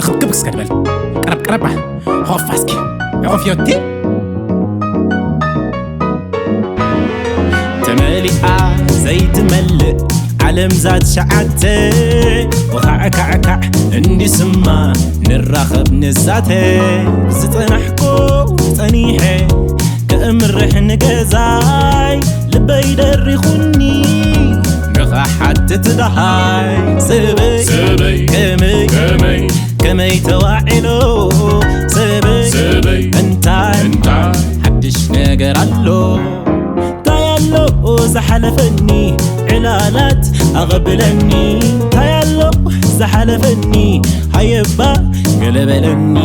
ክብክብ እስከ ንበል። ቀረብ ቀረባ። ሆፋ እስኪ። ሆፍዮቲ። ተመሊኣ ዘይትመልእ ዓለም ዛት ሸዓተ። ወኻዕካዕካዕ እንዲስማ ንራኸብ ንዛተ። ዝጸናሕኩ ጸኒሐ ከእምርሕ ንገዛይ ልበይ ደሪኹኒ ንኸሓትት ደሃይ። ሰበይ ሰበይ ከመይ ከመይ ከመይ ተዋዒሎ ሰበይ ሰበይ እንታይ እንታይ ሓድሽ ነገር ኣሎ? እንታይ ኣሎ ዝሓለፈኒ ዕላላት ኣቐብለኒ? እንታይ ኣሎ ዝሓለፈኒ ሃየባ ገለበለኒ?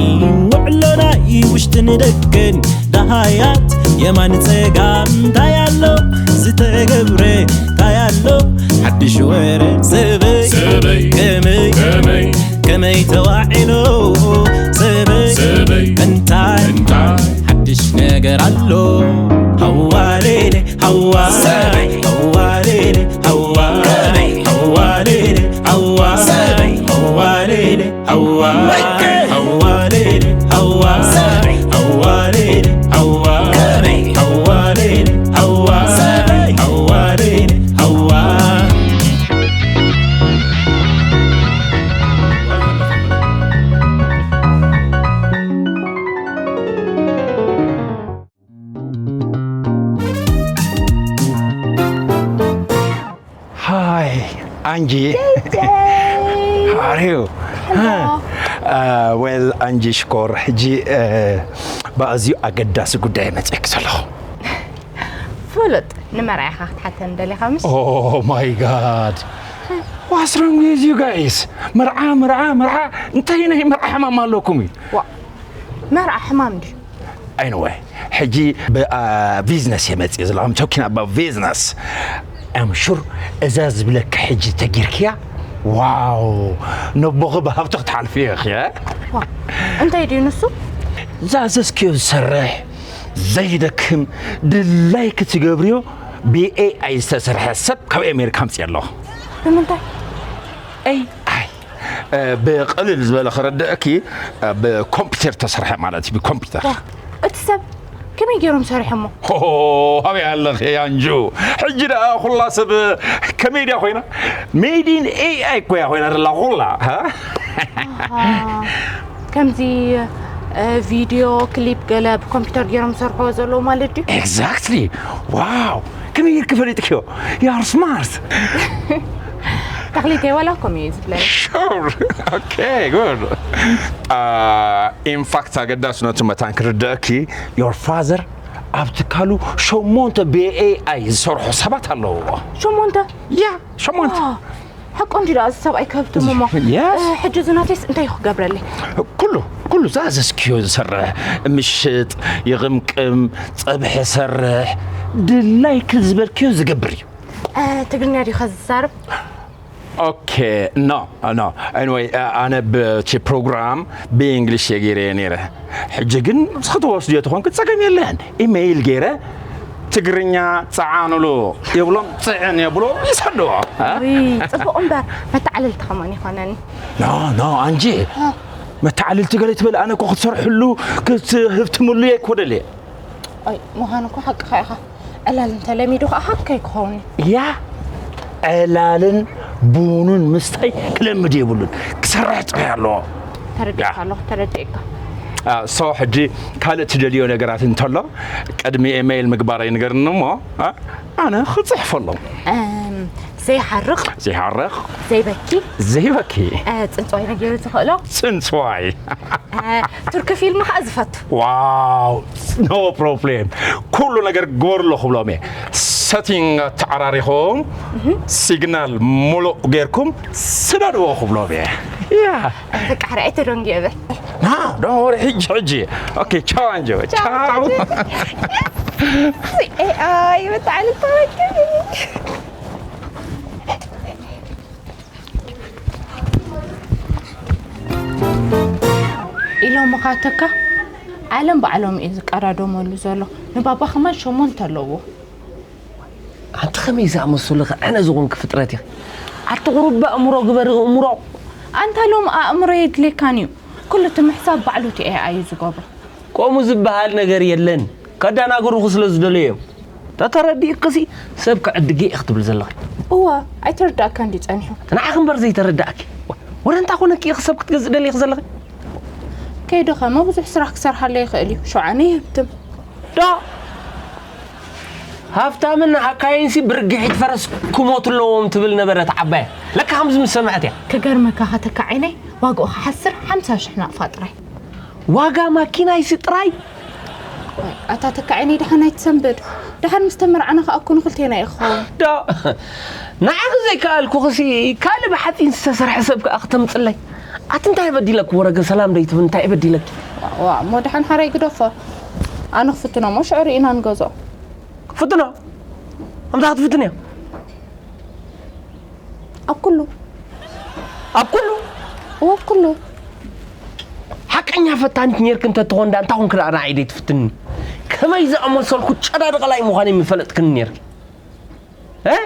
ውዕሎ ናይ ውሽጥን ደገን ደሃያት የማን ጸጋም እንታይ ኣሎ ዝተገብረ እንታይ ኣሎ ሓድሽ ወረ ሰበይ ሰበይ ከመይ ከመይ ከመይ ተዋዒሎ ሰበይ ሰበይ እንታይ እንታይ ሓድሽ ነገር ኣሎ? ሃዋሌሌ ሃዋ ሰበይ ሃዋሌሌ ሃዋ ከመይ ሃዋሌሌ ሃዋ ሰበይ ሃዋሌሌ ሃዋ ሃዋ ሌሊ ሃዋ ሃዋ ሌሊ ሃዋ ሃዋ ሌሊ ሃዋ ሃዋ ሌሊ ሃዋ Hi, Angie. J J. How are you? Hello. Uh, well, ኣንጂ ሽኮር፣ ሕጂ፣ uh፣ ብኣዝዩ ኣገዳሲ ጉዳይ መጺአኪ ዘለኹ። ፍሉጥ፣ ንመርዓ ኢኻ ክትሓተኒ ደሊኻ፣ ምሽ? Oh my God. What's wrong with you guys? መርዓ፣ መርዓ፣ መርዓ። እንታይ ናይ መርዓ ሕማም ኣለኩም እዩ? ዋ፣ መርዓ ሕማም ድዩ? Anyway፣ ሕጂ ብ-፣ አ፣ ቢዝነስ እየ መጺእ ዘለኹ። I'm talking about business. I'm sure እዛ ዝብለካ ሕጂ ተጊርክያ፣ ዋው፣ ነቦኺ ብሃብቲ ክትሓልፊ ኢኺ፣ እ? ዋ፣ እንታይ ድዩ ንሱ? ዝኣዘዝክዮ ዝሰርሕ፣ ዘይደክም፣ ድላይኪ ትገብርዮ፣ ብ ኤ ኣይ ዝተሰርሐ ሰብ ካብ ኣሜሪካ ኣምጺአ ኣለኹ። ብምንታይ? ኤ ኣይ። እ፣ ብቕልል ዝበለ ክረድእኪ፣ እ፣ ብኮምፒውተር ተሰርሐ ማለት እዩ፣ ብኮምፒውተር። ዋ፣ እቲ ሰብ ከመይ ገይሮም ሰሪሖሞ? ሆ፣ ኣበይ ኣለኺ ኣንጁ? ሕጂ ደኣ ኩላ ሰብ ከመይ ድያ ኮይና? Made in ኤ ኣይ እኮ እያ ኮይና ዘላ ኩላ፣ ሃ? ኣሃ። ከምዚ፣ እ፣ ቪድዮ ክሊፕ ገለ ብኮምፒውተር ገይሮም ዝሰርሕዎ ዘለዉ ማለት ድዩ? Exactly። ዋው፣ ከመይ ጌርኪ ፈሊጥክዮ? You are smart። ተኽሊተይ ዋላ ከምኡ እዩ ዝብለኒ። Sure። Okay, good። Uh, in fact፣ ኣገዳስነቱ መታን ክርድአኪ፣ your father ኣብ ትካሉ ሸሞንተ ብ ኤ ኣይ ዝሰርሑ ሰባት ኣለውዎ። ሸሞንተ? ያ፣ ሸሞንተ። ዋ፣ ሓቁ እንዲ ደኣ እዚ ሰብኣይ ከብትም እሞ። Yes። እ፣ ሕጂ እዚ ናተይስ እንታይ እዩ ክገብረለይ? ኩሉ፣ ኩሉ ዝኣዘዝክዮ ዝሰርሕ፣ ምሽጥ፣ ይቕምቅም፣ ጸብሒ ይሰርሕ፣ ድላይኪ ዝበልክዮ ዝገብር እዩ። እ፣ ትግርኛ ድዩ ከ ዝዛረብ? ኦኬ፣ ኖ፣ ኖ። Anyway፣ እ፣ ኣነ ብቲ ፕሮግራም ብእንግሊሽ እየ ገይረዮ ነይረ። ሕጂ ግን ንስኺ ትወስድዮ ተኾንኪ ጸገም የለን። ኢሜይል ገይረ ትግርኛ ጸዓኑሉ ይብሎም፣ ጽዕን የብሎ፣ ይሰድዎ። እ? ውይ፣ ጽቡቕ እምበር መተዓለልቲ ከማን ይኾነኒ። ኖ፣ ኖ፣ ኣንጂ፣ እ። መተዓለልቲ ገለ ትበል፣ ኣነ እኮ ክትሰርሕሉ፣ ክትህብትምሉ እየ እኮ ደልየ። ኣይ፣ ምዃኑ እኮ ሓቅኻ ኢኻ። ዕላል እንተለሚዱ ኸኣ ሓቅካ ኣይክኸውን እዩ። ያ፣ ዕላልን ቡንን ምስታይ ክለምድ የብሉን። ክሰርሕ ጥራይ ኣለዎ። ተረዲእካ ያ። ኣለኹ፣ ተረዲእካ። አ፣ ሶ፣ ሕጂ ካልእ ትደልዮ ነገራት እንተሎ፣ ቅድሚ ኢሜይል ምግባረይ ንገርኒ እሞ፣ አ፣ ኣነ ክጽሕፈሎም። እም፣ ዘይሓርቕ። ዘይሓርቕ። ዘይበኪ። ዘይበኪ። እ፣ ጽንጽዋይ ነጊሩ ዝኽእሎ። ጽንጽዋይ። እ፣ ቱርኪ ፊልም ኸኣ ዝፈቱ። ዋው፣ no problem። ኩሉ ነገር ጎርሎ ክብሎም እየ። ሰቲንግ ኣተዓራሪኹም፣ እህ። ሲግናል ሙሉእ ጌርኩም ስደድዎ ክብሎም እየ። ያ። በቃ፣ ሕራይ ተደንጊየ በል። ና፣ don't worry፣ ሕጂ፣ ሕጂ። ኦኬ፣ ቻው ኣንጆ፣ ቻው። ቻው። ኤ ኣይ፣ ብጣዕሚ ተወከቢ። ኢሎም ምኻተካ፣ ዓለም ባዕሎም እዩ ዝቀዳደመሉ ዘሎ። ንባባ ከማን ሸሞንተ ኣለዎ። ኣንቲ ከመይ ዝኣመሰሉ ከ ዕነ ዝኾንኪ ፍጥረት ኢኺ? ኣቲ ቁሩብ ኣእምሮ ግበሪ፣ ኣእምሮ። ኣንታ ሎም ኣእምሮ የድልየካን እዩ። ኩሉ እቲ ምሕሳብ ባዕሉ እቲ ኤኣይ እዩ ዝገብሮ። ከምኡ ዝበሃል ነገር የለን። ከዳናግሩኺ ስለ ዝደለዩ እዮም። ተተረዲእክሲ ሰብ ክዕድግ እየ ክትብል ዘለኺ። እዋ፣ ኣይተረዳእካን ድዩ ጸኒሑ? ንዓኺ እምበር ዘይተረዳእኪ። ወረ እንታይ ኮነኪ ኢኺ ሰብ ክትገዝእ ደሊኺ ዘለኺ? ከይዱ ኸመ ብዙሕ ስራሕ ክሰርሓለይ ይኽእል እዩ። ሸውዓነ ይህብትም። ዶ ሃፍታምን ሃካይንሲ ብርግሒት ፈረስ ክሞቱ ኣለዎም ትብል ነበረት ዓባያ። ለካ ከምዚ ምስ ሰምዐት እያ። ክገርመካ ከተካ ዓይነይ ዋግኡ ክሓስር ሓምሳ ሽሕ ናቕፋ ጥራይ። ዋጋ ማኪናይሲ ጥራይ? ኣታ ተካ ዓይነይ ደሓን ኣይትሰንብድ። ደሓን ምስ ተመርዓና ከኣ እኮ ንኽልቴና እዩ ክኸውን። ዶ ንዓኺ ዘይከኣልኩኽሲ ካልእ ብሓጺን ዝተሰርሐ ሰብ ከኣ ክተምጽለይ። ኣቲ እንታይ በዲለኪ ወረገ ሰላም ደይትብል እንታይ በዲለኪ? ዋ እሞ ደሓን ሓራይ ግደፎ። ኣነ ክፍትኖ እሞ ሽዑ ርኢና ንገዝኦ። ክፍትኖ? ኣምታ ክትፍትን እያ? ኣብ ኩሉ። ኣብ ኩሉ? እወ ኣብ ኩሉ። ሓቀኛ ፈታኒት ኔርኪ እንተትኾን ዳ እንታይ ኮንኪ ደኣ ንዓይ ደይትፍትኒ? ከመይ ዝኣመሰልኩ ጨዳዲ ቐላይ ምዃነይ ምፈለጥክኒ ኔርኪ። እ?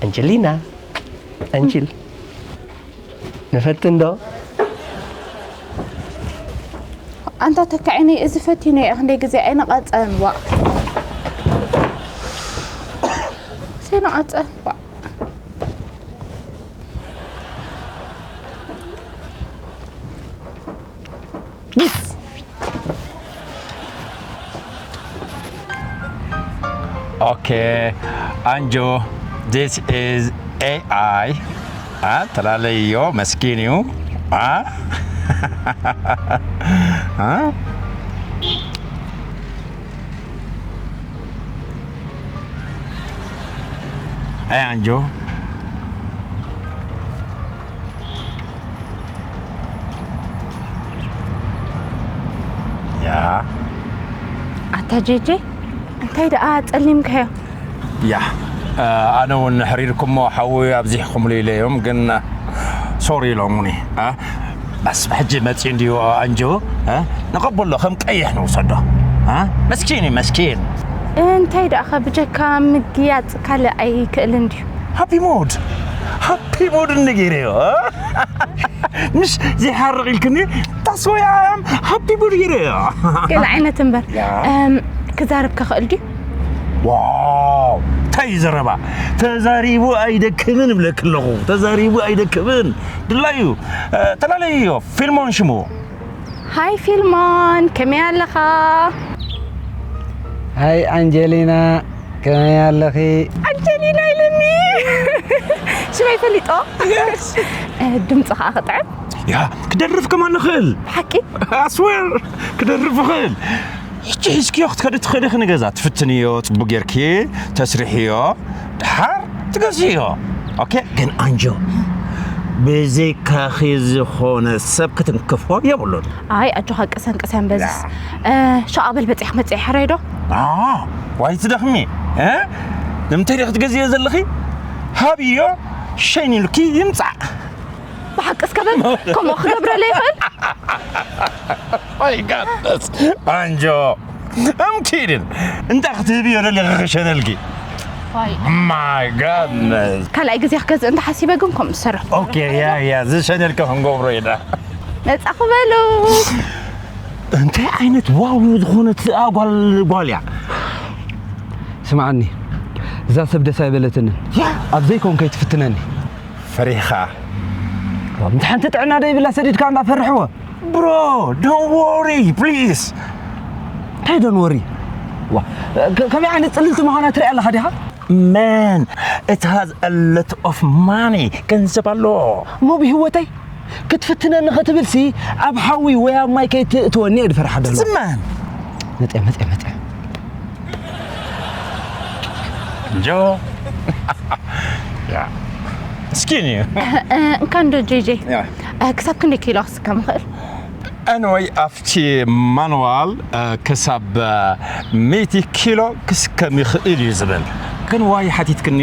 ኣንጀሊና፣ ኣንጅል፣ ንፈትን ዶ? ኣንታ ተካዒኒ እዚ ፈቲነ እየ ክንደይ ግዜ ኣይነቐጸን ዋእ። ዘይነቐጸን ዋእ። Yes! Okay, Anjo, this is A I. አ፣ ተላለይዮ መስኪን እዩ። አ? አ? ኣይ ኣንጆ። ያ። ኣታ ጄጄ፣ እንታይ ደኣ ጸሊምካዮ? ያ፣ እ፣ ኣነ እውን ሕሪርኩሞ ሓዊ ኣብዚሕኩምሉ ኢለ እዮም፣ ግን ሶሪ ኢሎሙኒ። እ፣ በስ ሕጂ መጺኡ እንድዩ ኣንጆ፣ እ፣ ንቐበሎ ከም ቀይሕ ንውሰዶ። እ፣ መስኪን እዩ፣ መስኪን። እንታይ ደኣኸ ብጀካ ምግያጽ ካልእ ኣይክእልን ድዩ? ሃፒ ሙድ፣ ሃፒ ሙድ እንጌረዮ፣ እ? ምሽ ዘይሓርቕ ኢልክኒ፣ that's why I am happy ሙድ ገይረዮ። ገለ ዓይነት እምበር። ያ። እም፣ ክዛረብ ከኽእል ድዩ? ዋው፣ እንታይ እዩ ዘረባ? ተዛሪቡ ኣይደክምን እብለኪ ኣለኹ። ተዛሪቡ ኣይደክምን። ድላዩ፣ እ፣ ተላለይዮ፣ ፊልሞን ሽሙ። ሃይ ፊልሞን፣ ከመይ ኣለኻ? ሃይ ኣንጀሊና፣ ከመይ ኣለኺ? ኣንጀሊና ኢለኒ። ሽመይ ፈሊጦ? የስ። እ፣ ድምፂ ኸዓ ክጥዕም? ያ፣ ክደርፍ ከማን ንኽእል። ብሓቂ? ኣስዌር፣ ክደርፍ እኽእል። ሕጂ ሒዝክዮ ክትከዲ ትኽእሊ ኢኺ ንገዛ። ትፍትንዮ፣ ጽቡቅ ጌርኪ ተስርሕዮ፣ ድሓር ትገዝእዮ። ኦኬ፣ ግን ኣንጆ፣ ብዘይካኺ ዝኾነ ሰብ ክትንክፎ የብሉን። ኣይ፣ ኣጆኻ፣ ቅሰን ቅሰን በዝስ። ያ። እ፣ ሸቓ በል በጺሕ መጺሕ ሕረይ ዶ? ኣ፣ ዋይ ትደኽሚ፣ እ? ንምንታይ ዲኺ ክትገዝእዮ ዘለኺ? ሃብዮ፣ ሸይን ኢሉኪ ይምጻእ። ብሓቂ እስከ በል፣ ከምኡ ክገብረለይ ይኽእል? My goodness፣ ኣንጆ፣ I'm kidding። እንታይ ክትህብዮ ደሊኺ ክሸነልኪ? ዋይ። My goodness። ካልኣይ ግዜ ክገዝእ እንተሓሲበ ግን ከምኡ ዝሰርሕ። ኦኬ፣ ያ፣ ያ፣ እዚ ሸነልኪ ክንገብሮ ኢና። ነጻ ክበሉ። እንታይ ዓይነት ዋው ዝኾነት ጓል፣ ጓል እያ። ስምዓኒ፣ እዛ ሰብ ደስ ኣይበለትንን። ያ። ኣብ ዘይኮን ከይትፍትነኒ። ፈሪኻ። ምቲ ሓንቲ ጥዕና ደይብላ ሰዲድካ እንዳፈርሕዎ። Bro, don't worry, please። እንታይ don't worry? ዋ፣ ከ-፣ ከመይ ዓይነት ጽልልቲ ምዃና ትርኢ ኣለኻ ዲኻ? Man, it has a lot of money። ገንዘብ ኣሎ። እሞ ብህይወተይ ክትፍትነኒ ክትብልሲ ኣብ ሓዊ ወይ ኣብ ማይ ከይትእትወኒ እየ ዝፈርሓ ዘሎ። ዝማን። መጽያ፣ መጽያ፣ መጽያ። ጆ። ያ። ምስኪን እዩ። እ፣ እ፣ እንካን ዶ ጄጄ? ያ። እ፣ ክሳብ ክንደይ ኪሎ ክስከም ይኽእል? ኣንወይ ኣብቲ ማንዋል፣ እ፣ ክሳብ፣ እ፣ ሚእቲ ኪሎ ክስከም ይኽእል እዩ ዝብል። ግን ዋይ ሓቲትክኒ?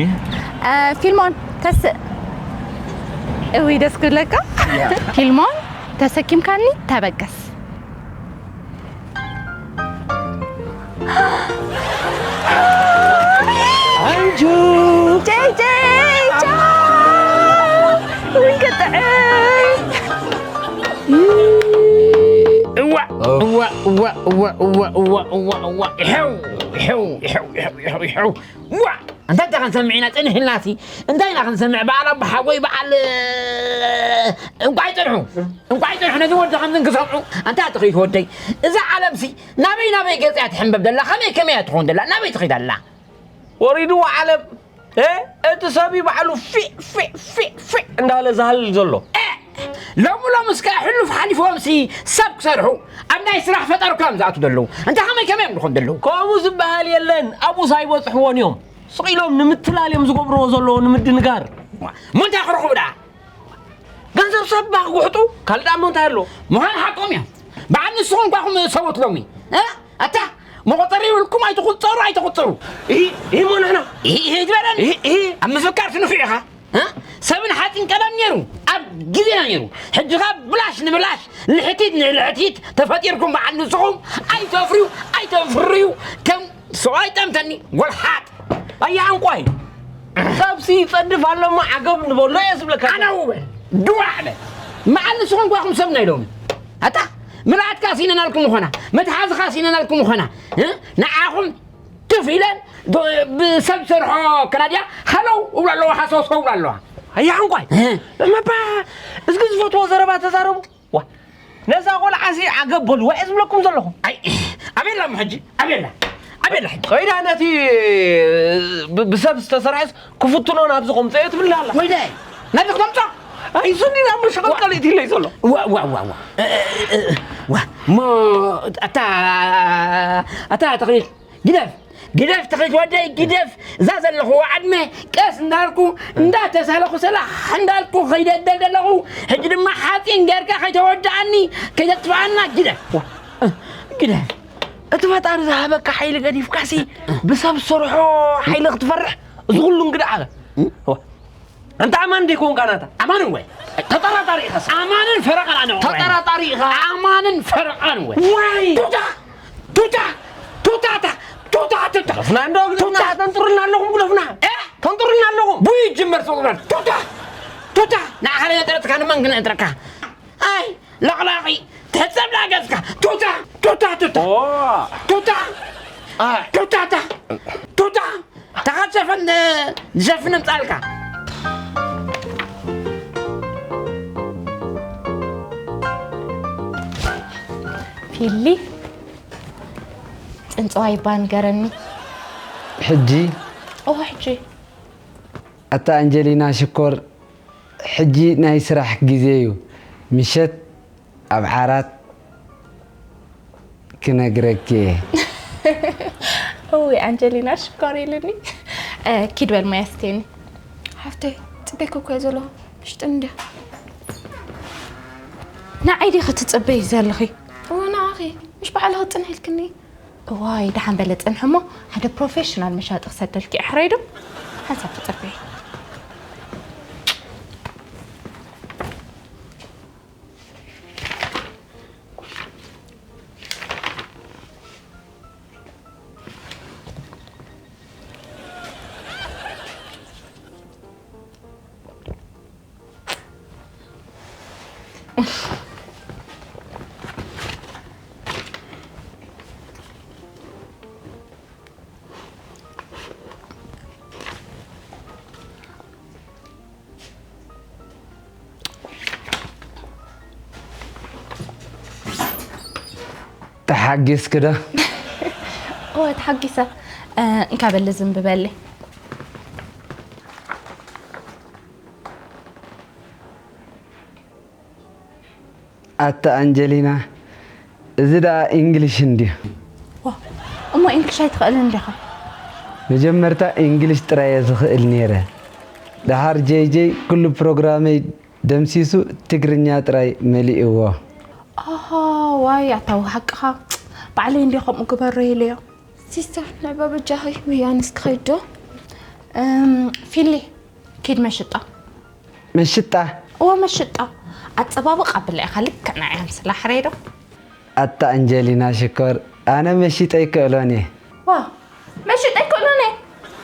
እ፣ ፊልሞን ተስእ። እውይ ደስ ክብለካ። ያ። ፊልሞን ተሰኪምካኒ ተበገስ። ኣንጁ! ጄ! እዋ እዋ እዋ እዋ እዋ እዋ እዋ እዋ ይሐው ይሐው ይሐው ይሐው ይሐው ይሐው እዋ እንታይ ደኣ ክንሰምዕ ኢና ጽንሕ ኢልናሲ እንታይ ኢና ክንሰምዕ በዓል ኣቦሓጎይ በዓል እንቋይ ጽንሑ እንቋይ ጽንሑ ነዚ ወዲ ከምዚ ክሰምዑ ኣንታ ትኽይት ወደይ እዛ ዓለምሲ ናበይ ናበይ ገጽ እያ ትሕንበብ ደላ ከመይ ከመይ እያ ትኸውን ደላ ናበይ ትኽይድ ኣላ ወሪድዎ ዓለም እ እቲ ሰብ እዩ ባዕሉ ፊዕ ፊዕ ፊዕ ፊዕ እንዳለ ዝሃልል ዘሎ። እ! ሎሚ ሎምስ ከኣ ሕሉፍ ሓሊፍዎምሲ ሰብ ክሰርሑ ኣብ ናይ ስራሕ ፈጠርካ እዮም ዝኣትዉ ዘለዉ። እንታይ ከመይ ከመይ እዮም ዝኾኑ ዘለዉ? ከምኡ ዝበሃል የለን ኣብኡስ ኣይበፅሕዎን እዮም። ስቕ ኢሎም ንምትላል እዮም ዝገብርዎ ዘለዉ ንምድንጋር። እሞ እንታይ ክረኽቡ ደኣ? ገንዘብ ሰብ እባ ክጉሕጡ ካልእ ደኣ እሞ እንታይ ኣሎ? ምዃን ሓቆም እዮም። በዓል ንስኹም እኳኹም ሰብኡት ሎሚ እ? ኣታ መቖፀሪ ይብልኩም ኣይትቑፀሩ ኣይትቑፅሩ። ይህ ይህ እሞ ንሕና ይህ ይህ ይበለን። ይህ ይህ ኣብ ምፍካር ትንፍዕ ኢኻ። እ? ሰብን ሓፂን ቀደም ነይሩ ኣብ ግዜና ነይሩ። ሕጂ ኸ ብላሽ ንብላሽ ልሕቲት ንልሕቲት ተፈጢርኩም በዓል ንስኹም ኣይተፍርዩ ኣይተፍርዩ ከም ሰብኣይ ጠምተኒ ጎልሓጥ። ኣያ ዕንቋይ ሰብሲ ይፀድፍ ኣለሞ ዓገብ ንበሎ እየ ዝብለካ ኣነ ውበል ድዋዕ በል መዓል ንስኹም ኳኹም ሰብ ናይ ሎሚ ኣታ ምልኣትካ ሲነናልኩም ኾና መትሓዝኻ ሲነናልኩም ኾና እ? ንዓኹም ትፍ ኢለን ዶ- ብሰብ ሰርሖ ከናድያ ሃለው እብላ ኣለዋ ሃሰውሰው እብላ ኣለዋ ኣያ ዕንቋይ መባ እስኪ ዝፈትዎ ዘረባ ተዛረቡ ዋ ነዛ ቆልዓሲ ዓገብ በልዋ እየ ዝብለኩም ዘለኹ። ኣይ ኣበላ እሞ ሕጂ ኣበላ ኣበላ ሕጂ። ከይዳ ነቲ ብ- ብሰብ ዝተሰርሐስ ክፍትኖ ናብዚ ከምፀ እየ ትብላ ኣላ። ወይዳይ ናብዚ ክተምፆ። ኣይ እሱ እንዲ ናብ መሸቐል ቀሊእት ኢለይ ዘሎ። ዋ ዋ ዋ ዋ እ- እ- እ- ዋ እሞ ኣታ ኣታ ተኽሊል ግደፍ ግደፍ ትኽሪት ወደይ ግደፍ እዛ ዘለኹዋ ዕድመ ቀስ እንዳልኩ እንዳተሳለኹ ሰላሕ እንዳልኩ ኸይደደል ዘለኹ ሕጂ ድማ ሓፂን ጌርካ ከይተወድኣኒ ከይተጥፍኣና ግደፍ ግደፍ እቲ ፈጣሪ ዝሃበካ ሓይሊ ገዲፍካሲ ብሰብ ዝሰርሖ ሓይሊ ክትፈርሕ እዚ ኩሉ እንግዳ ዓበ ኣንታ ኣማን ደይኮንካ ናታ ኣማን እወ ተጠራጣሪ ኢኻስ ኣማንን ፈረቓን ኣነ እወ ተጠራጣሪ ኢኻ ኣማንን ፈረቓን እወ ዋይ ቱታ ቱታ ቱታ ታ ቱታ ቱታ ፍና እንዶ ግደፍና ተንጥሩልና ኣለኹም ግደፍና እ ተንጥሩልና ኣለኹም ቡይ ይጅመር ሰው ግደፍ ቱታ ቱታ ንዓኻ ለየጥረጥካ ንመን ክነጥረካ ኣይ ለቕላቒ ትሕጸብ ላገጽካ ቱታ ቱታ ቱታ ቱታ ቱታ ታ ቱታ ተኻት ሸፈን ዝሸፍን እምጻልካ ፊሊ ጽንጽዋይ እባ ንገረኒ ሕጂ እወ ሕጂ ኣታ ኣንጀሊና ሽኮር ሕጂ ናይ ስራሕ ግዜ እዩ ምሸት ኣብ ዓራት ክነግረኪ እየ። እውይ ኣንጀሊና ሽኮር ኢሉኒ። እ፣ ኪድ በል ማይ ኣስትየኒ። ሓፍተይ ፅበይኪ እኮ እየ ዘለኹ ምሽጥን እንድያ። ንዓይ ዲኺ ትፅበይ ዘለኺ? እወ ንዓኺ ምሽ ባዕልኺ ፅንሒ ኢልክኒ። እዋይ ደሓን በለ ፅንሒ እሞ ሓደ ፕሮፌሽናል መሻጢ ክሰደልኪ እየ ሕረይ ዶ? ሓንሳብ ተፀበይ። ተሓጊስኪ ዶ? እወ ተሓጊሰ። እንካ በሊ ዝም ብበሊ። ኣታ ኣንጀሊና እዚ ደኣ ኢንግሊሽ እንድዩ። ዋ እሞ ኢንግሊሽ ኣይትኽእልን ዲኻ? መጀመርታ ኢንግሊሽ ጥራይ እየ ዝኽእል ነይረ። ደሓር ጀይጀይ ኩሉ ፕሮግራመይ ደምሲሱ ትግርኛ ጥራይ መሊእዎ። ኣሃ ዋይ ኣታ ሓቅኻ ባዕለይ እንድየ ከምኡ ግበሮ ኢለዮ። ሲስተር ንዕባ በጃኺ ወይ ኣነስ ክኸይድ ዶ? እም፣ ፊሊ ኪድ መሽጣ። መሽጣ? እወ መሽጣ። ኣጸባብቕ ኣብላ ኢኻ ልክዕ ንዓይ ኣምስላ ሕረይ ዶ? ኣታ ኣንጀሊና ሽኮር ኣነ መሺጠ ኣይክእሎን እየ። ዋ መሽጠ ኣይክእሎን እየ።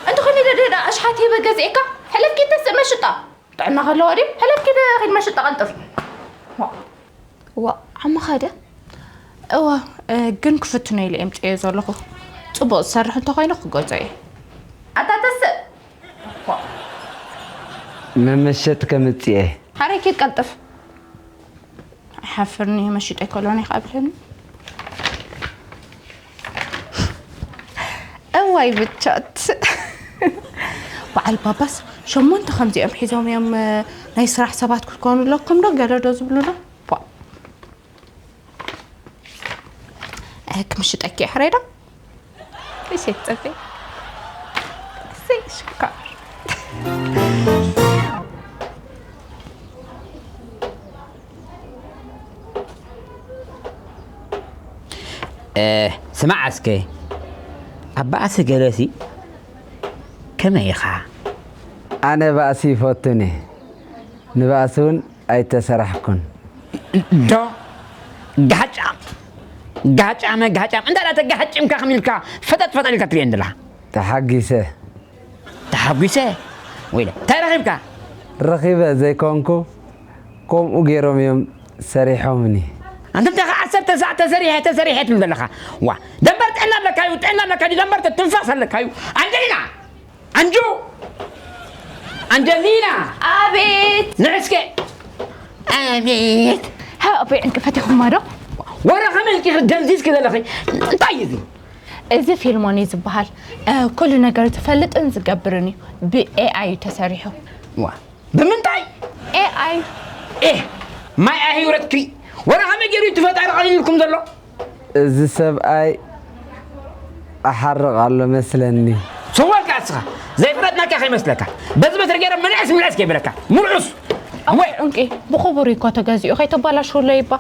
እንተ ኾነ ዶ ደዳ ኣሽሓት ሂበ ገዚኤካ ሕለፍኪ ተስእ መሽጣ። ጥዕና ከለዋ ድዩ? ሕለፍኪ ዶ ኺድ መሽጣ ቀልጥፍ። ዋ ዓመኻ ድያ? እወ፣ እ፣ ግን ክፍትኖ ኢለ እየ ምፅኤ ዘለኹ። ፅቡቕ ዝሰርሕ እንተኾይኑ ክገዝኦ እየ። ኣታ ተስእ! መመሸት ከምፅኤ። ሓረይ ኪድ ቀልጥፍ። ኣይሓፍርን እየ መሽጠ ኮሎኒ ከብለኒ። እዋይ ብቻት። በዓል ባባስ ሸሞንተ ከምዚኦም ሒዞም እዮም፣ እ፣ ናይ ስራሕ ሰባት ክትኮኑ ኣለኩም ዶ? ገለ ዶ ዝብሉና? ቧ። እ፣ ክምሽጠኪ እየ ሕረይ ዶ? እሺ፣ ጽፌ። እሰይ፣ ሽኮር። እ፣ ስማዕ እስከ፣ ኣብ ባእሲ ገለሲ ከመይ ኢኻ? ኣነ ባእሲ ይፈቱን እየ። ንባእሲ እውን ኣይተሰራሕኩን። ዶ? ጋጫም፣ ጋጫመ፣ ጋጫም። እንታይ ደኣ ተጋሃጭምካ ከም ኢልካ ፈጠጥ ፈጠጥ ኢልካ ትርእየኒ ዘለኻ? ተሓጊሰ። ተሓጒሰ? ወይለ፣ እንታይ ረኺብካ? ረኺበ ዘይኮንኩ፣ ከምኡ ገይሮም እዮም ሰሪሖምኒ። ኣንተ እንታይ ከ ዓሰርተ ሰዓት ተሰሪሐ፣ ተሰሪሐ ትብል ዘለኻ? ዋ፣ ደንበር ጥዕና ኣለካ እዩ፣ ጥዕና ኣለካ እዩ፣ ደንበር ትንፋስ ኣለካ እዩ። ኣንጀሊና! ኣንጁ! ኣንጀሊና! ኣቤት! ንዕስከ! ኣቤት! ሃ፣ ኣቦይ ዕንቅፈት ኢኹማ ዶ? ወረ ከመይ ኢልኪ ክትደንዚዝኪ ዘለኺ? እንታይ እዩ እዚ? እዚ ፊልሞን እዩ ዝበሃል። እ፣ ኩሉ ነገር ዝፈልጥን ዝገብርን እዩ። ብ ኤ ኣይ እዩ ተሰሪሑ። ዋ፣ ብምንታይ? ኤ ኣይ። ኤህ፣ ማይ ኣህይረትኪ። ወረ ከመይ ገይሩ እዩ እቲ ፈጣሪ ቀሊልኩም ዘሎ? እዚ ሰብኣይ ኣሓርቕ ኣሎ መስለኒ። ሰዋልካ እስኻ፣ ዘይፈለጥናካ ከይመስለካ። በዚ በትሪ ገይረ ምልዕስ ምልዕስ ከይብለካ። ምልዑስ! ኣቦይ ዕንቂ፣ ብኽቡር እዩ እኮ ተገዚኡ፣ ከይተባላሽውለይ እባ።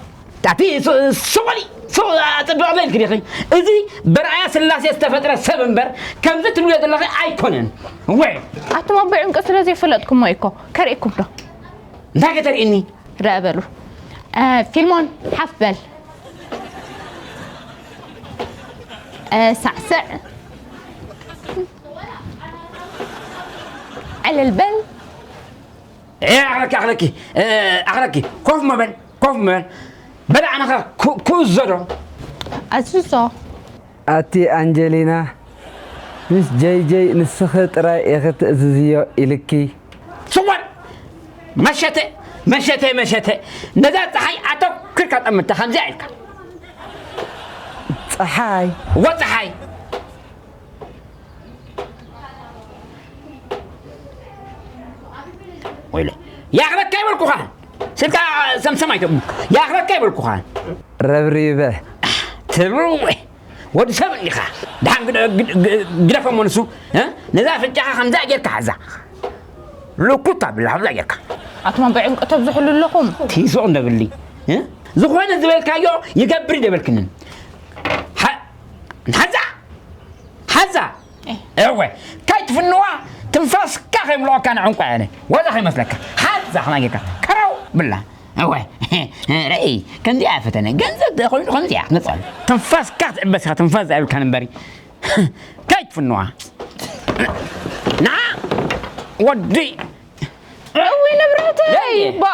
ኣቲ ሱ-፣ ሱቕ በሊ፣ ሱቕ ኣጽብቕ በልኪ ዲኺ። እዚ በርኣያ ስላሴ ዝተፈጥረ ሰብ እምበር፣ ከምዚ ትብልዮ ዘለኺ ኣይኮነን። ወይ! ኣቱም ኣቦይ ዕንቂ ስለ ዘይፈለጥኩሞ እዩ እኮ፣ ከርእየኩም ዶ? እንታይ ከተርእይኒ? ረአ በሉ። እ፣ ፊልሞን፣ ሓፍ በል። እ፣ ሳዕስዕ። ዕልል በል። ኤ፣ ኣኽለኪ፣ ኣኽለኪ፣ እ፣ ኣኽለኪ፣ ኮፍ መበል፣ ኮፍ መበል። በል ኣነኸ ኩ-፣ ኩእዞ ዶ? ኣዝዞ። ኣቲ ኣንጀሊና፣ ምስ ጀይጀይ ንስኺ ጥራይ ኢኺ ትእዝዝዮ ኢልኪ። ስወር! መሸተ፣ መሸተ፣ መሸተ። ነዛ ጸሓይ ኣተኲርካ ጠምታ፣ ከምዚኣ ኢልካ። ጸሓይ? እወ፣ ጸሓይ። ወይለ፣ ይኣኽለካ ይበልኩኻ። ስልካ ሰምሰም ኣይተብሉ። ይኣኽለካ ይበልኩኻ። ረብሪበ። ትብሉ ወይ? ወዲ ሰብ እንዲኻ። ደሓን ግደ-፣ ግደ-፣ ግደ-፣ ግደፎ እሞ ንሱ፣ እ? ነዛ ኣፍንጫኻ ከምዛ ጌርካ ሓዛ። ልኩት ኣብላ፣ ከምዛ ጌርካ። ኣቱም ኣቦይ ዕንቂ ተብዝሑሉ ኣለኹም። ትይስቕ እንደብሊ፣ እ? ዝኾነ ዝበልካዮ ይገብር ደበልክንን። ሓ-፣ ሓዛ! ሓዛ! ኤ። እወ፣ ካይትፍንዋ ትንፋስካ ከይምልኦካ ንዕንቋ ያለ። ዋዛ ከይመስለካ። ሓዛ ከማይ ጌርካ። ከረው ብላ። እወ፣ ርኣይ፣ ከምዚኣ ፈተነ። ገንዘብ ተኾይኑ ከምዚኣ ክትመጽእ። ትንፋስካ ክትዕበስ ኢኻ፣ ትንፋስ ዘዕብልካን እምበሪ። ካይትፍንዋ። ንዓ፣ ወዲ። እውይ፣ ንብረተይ፣ ባ።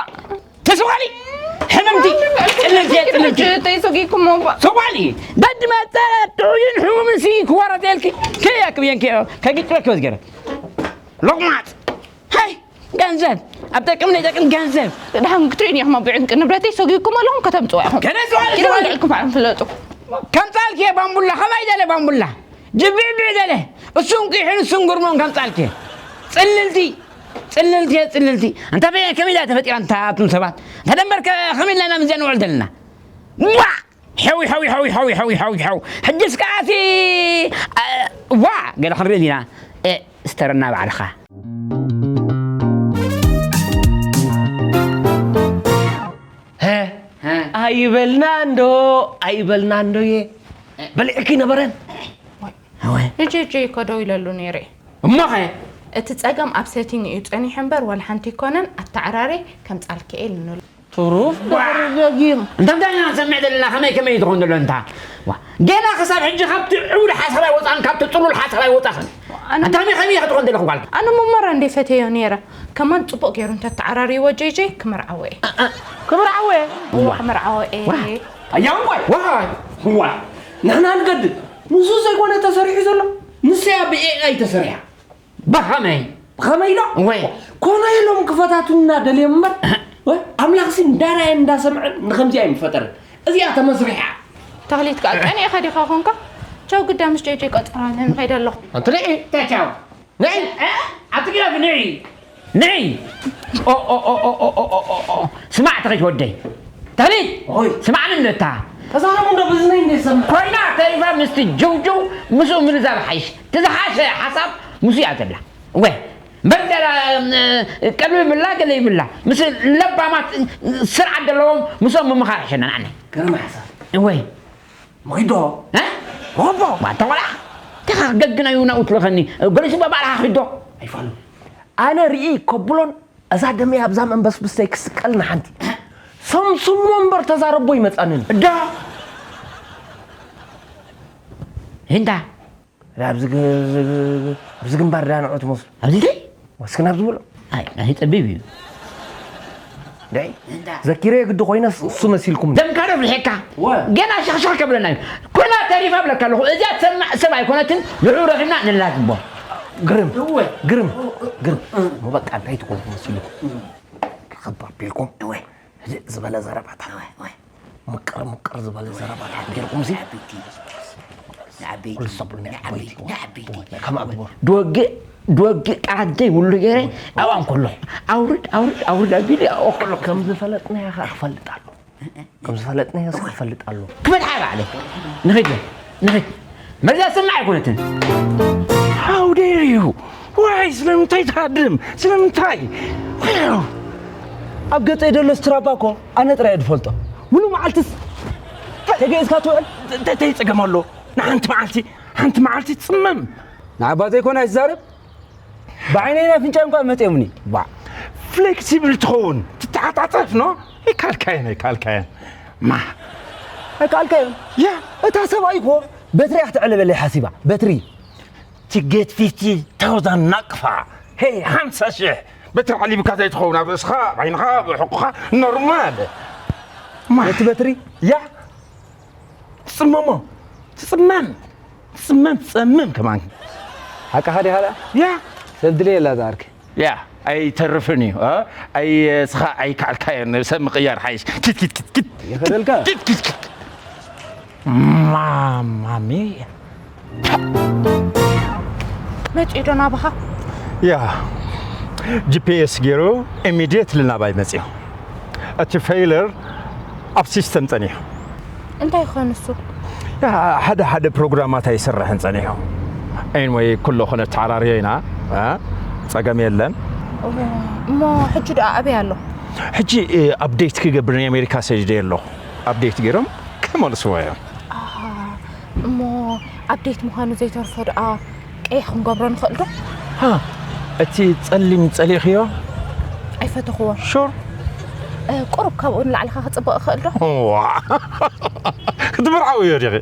ተስዋሊ! ሕምምቲ! ጽልልቲ፣ ጽልልቲ! ተይሰጊኩሞ፣ ባ። ሰዋሊ! ደድ መጠ ጥዑይን ሕሙምን ሲ ክዋረድ የልኪ። ከያክብየን ከ-፣ ከግጭበኪ ወዝገረ። ሎቕማጽ! ሃይ! ገንዘብ! ኣብ ጠቅም ናይ ጠቅም ገንዘብ! ደሓን ክትርእዩኒ ኢኹም፣ ኣብ ዕንቂ ንብረተይ ሰጊኩሞ ኣለኹም ከተምጽዋ ኢኹም። ገለ ዝዋል፣ ኢሉ ዝዋል! ወልዕኩም ዓም ፍለጡ። ከምጻልኪ እየ ባምቡላ፣ ከማይ ዘለ ባምቡላ። ጅብዕብዕ ዘለ። እሱን ቂሕን እሱን ጉርሞን ከምጻልኪ እየ። ጽልልቲ! ጽልልቲ እየ፣ ጽልልቲ! ኣንታ በየ ከመይ ኢላ ተፈጢራ ኣንታ ኣቱም ሰባት? ኣንታ ደንበርከ ከመይ ኢልና ኢና ምዚኣ ንውዕል ዘለና? ዋ! ሓዊ፣ ሓዊ፣ ሓዊ። ሕጅስ ከኣሲ፣ እ፣ ዋ! ገለ ክንርኢ ዲና? እ፣ ስተረና ባዕልኻ። ሀ፣ ሀ። ኣይበልና እንዶ፣ ኣይበልና እንዶየ። በሊዕኪ ነበረን። እወ። ንጄጄ እኮ ደው ኢለሉ ነይረ። እሞኸ? እቲ ጸገም ኣብ ሰቲንግ እዩ ጸኒሑ እምበር ዋላ ሓንቲ ኣይኮነን፣ ኣተዓራሪ ከምጻልኪ እየ ኢሉኒ ኣሎ። ትሩፍ ዋ! ድሕሪ ደጊም። እንተ እንታይ ኢና ንሰምዕ ዘለና? ከመይ ከመይ ትኾን ዘሎ እንታ? ዋ! ገና ክሳብ ሕጂ ካብቲ ዕቡድ ሓሳብ ኣይወጻእን፣ ካብቲ ጽሉል ሓሳብ ኣይወጻኽን። ኣነ ኣንታ ከመይ ከመይ ኢኺ ትኾን ዘለኺ ጓል? ኣነ መመራ እንደ ፈተዮ ነይረ። ከማን ጽቡቕ ገይሩ እንተ ተዓራርይዎ ጄጄ ክምርዓዎ እየ። እ፣ እ። ክምርዓዎ እየ? እወ፣ ዋ። ክምርዓዎ እየ። ዋ! ኣያውን ጓል፣ ዋ! እዋ፣ ንሕና ንገድድ። ንሱ ዘይኮነ ተሰሪሑ ዘሎ፣ ንሰያ ብኤኣይ ተሰሪሓ። ብኸመይ? ብኸመይ ኢሎ? ወይ። ኮነ ኢሎም ክፈታቱና ደልዮም እምበር፣ ወይ፣ ኣምላኽሲ እንዳረኣየን እንዳሰምዐን ንኸምዚኣ ኣይምፈጠረን። እዚኣ ተመስሪሓ። ተኽሊት ከኣ ቀኒእኻ ዲኻ ኾንካ? ቻው ግዳ ምስ ጀይጀይ ቀጸራ ንኸይድ ኣለኹ። ኣንተ ደቂ፣ ቻው። ንዒ፣ እ? ኣትግረፍ፣ ንዒ። ንዒ። ኦ፣ ኦ፣ ኦ። ስማዕ ተኺት ወደይ። ተኽሊት፣ ኦይ። ስማዕኒ እንዶ እታ። ተዛረቡ እንዶ ብዝነይ እንደ ይሰምዕ። ኮይና ተሪፋ ምስቲ ጅውጅው ምስኡ ምልዛብ ሓይሽ። እቲ ዝሓሸ ሓሳብ ምስኡ እያ ዘላ። እወ። እምበር ገለ፣ እ፣ ቀልቢ ይብላ፣ ገለ ይብላ። ምስ ለባማት ስርዓት ዘለዎም ምስኦም ምምኻር ይሕሸና ንዓኒ። ገርም ሓሳብ። እወ። መኺዶ? እ? ሮቦ? ዋታ ቆልዓ? እንታይ ገግናዩ ናብኡ ትልኸኒ? ገሊሱ ባዕልኻ ኺዶ? ኣይፋሉ። ኣነ ርኢ ከብሎን እዛ ደመይ ኣብዛ መንበስብስተይ ክስቀልና ሓንቲ። ሰምስሞ እምበር ተዛረቦ ይመጻንን። እዳ። እንዳ። ኣብዚ ግ-፣ ኣብዚ ግንባር ዳንዖ ትመስሉ። ኣብዚ እንታይ? ወስክና ኣብዚ ብሎ። ኣይ፣ ናይ ጸቢብ እዩ። ደይ? እንዳ። ዘኪረ ግዲ ኮይነ እሱ መሲልኩም። ደምካ ዶ ብልሒካ? ወ። ገና ሸኽሸኽ ከብለና እዩ። ኩና ተሪፋ ብለካ ኣለኹ። እዚኣ ትሰማዕ ሰብ ኣይኮነትን። ንዑ ረኺብና ንላዝቦ። ግርም። እወ። ግርም። ግርም። እሞ በቃ እንታይ ትኾኑ መሲልኩም? እም። ክኸብ ኣቢልኩም። እወ። ህድእ ዝበለ ዘረባታት። እወ፣ እወ። ምቅር ምቅር ዝበለ ዘረባታት ገይርኩም እዚ ንዓበይቲ፣ ንዓበይቲ፣ ኩሉ ሰብ ንዓበይቲ፣ ንዓበይቲ። ንዓበይቲ። ከም ኣግቦር። ድወግእ፣ ድወግእ ቃላት ዘይብሉ ገይረ ኣብኣ እንከሎ፣ ኣውርድ፣ ኣውርድ፣ ኣውርድ ኣቢሉ ኣብኣ ከሎ። ከም ዝፈለጥናዮ ኸዓ ክፈልጥ ኣሎ። ከም ዝፈለጥናዮ ኸዓ ክፈልጥ ኣሎ። ክበልዓ ባዕለይ። ንኺድ፣ ንኺድ። መርዛ ስምዓ ኣይኮነትን። How dare you? ዋይ፣ ስለምንታይ ትሃድም? ስለምንታይ? ዋው! ኣብ ገጸይ ዘሎ ስትራባ እኮ ኣነ ጥራይ እየ ዝፈልጦ። ሙሉ መዓልትስ ተገይዝካ ትውዕል? እንታይ፣ እንታይ ጸገም ኣሎ? ንሓንቲ መዓልቲ፣ ሓንቲ መዓልቲ ጽመም። ንዓባ ዘይኮነ ኣይትዛረብ። ብዓይነይን ኣፍንጫይን እንኳ መጺኦምኒ። ዋ፣ ፍሌክሲብል ትኸውን፣ ትተዓጻጸፍ ኖ? ኣይካልካየን፣ ኣይካልካየን። ማ? ኣይካልካየን? ያ። እታ ሰብኣይ እኮ በትሪ እያ ክትዕልበለይ ሓሲባ። በትሪ። To get fifty thousand ናቅፋ። ሄይ፣ ሓምሳ ሽሕ በትሪ ዓሊብካ ዘይትኸውን ኣብ ርእስኻ፣ ኣብ ዓይንኻ፣ ኣብ ሕቁኻ፣ ኖርማል። ማ? ነቲ በትሪ? ያ። ትጽመሞ። ትጽመም። ትጽመም፣ ትጸምም ከማን። ሓቅኻ ዲኻ ደኣ? ያ። ሰብ ድልየ የላ ዝኣርክ። ያ፣ ኣይተርፍን እዩ፣ እ? ኣይ፣ ስኻ ኣይከኣልካዮን፣ ሰብ ምቕያር ሓይሽ። ኪት፣ ኪት፣ ኪት፣ ኪት። ይኸደልካ? ኪት፣ ኪት፣ ኪት። ማማ ሚያ። መጺኡ ዶ ናባኻ? ያ፣ ጂ ፒ ኤስ ገይሩ ኢሚድየትሊ ናባይ መጺኡ። እቲ ፌይለር ኣብ ሲስተም ጸኒሑ። እንታይ ይኾን እሱ? ያ፣ ሓደ ሓደ ፕሮግራማት ኣይስራሕን ጸኒሑ። ኤኒወይ፣ ኩሉ ክነተዓራርዮ ኢና፣ እ? ጸገም የለን። እሞ ሕጂ ደኣ ኣበይ ኣሎ? ሕጂ፣ እ፣ ኣፕዴት ክገብር ናይ ኣሜሪካ ሰጅደ ኣለኹ። ኣፕዴት ገይሮም ክመልስዎ እዮም። ኣሃ፣ እሞ ኣፕዴት ምዃኑ ዘይተርፎ ደኣ ቀይሕ ክንገብሮ ንኽእል ዶ? ሃ፣ እቲ ጸሊም ጸሊእኽዮ? ኣይፈተኽዎን። ሹር? እ፣ ቁሩብ ካብኡ ንላዕሊ ኸ ክጽብቕ እኽእል ዶ? ዋ፣ ክትምርዓዊ እዮ ዲኺ?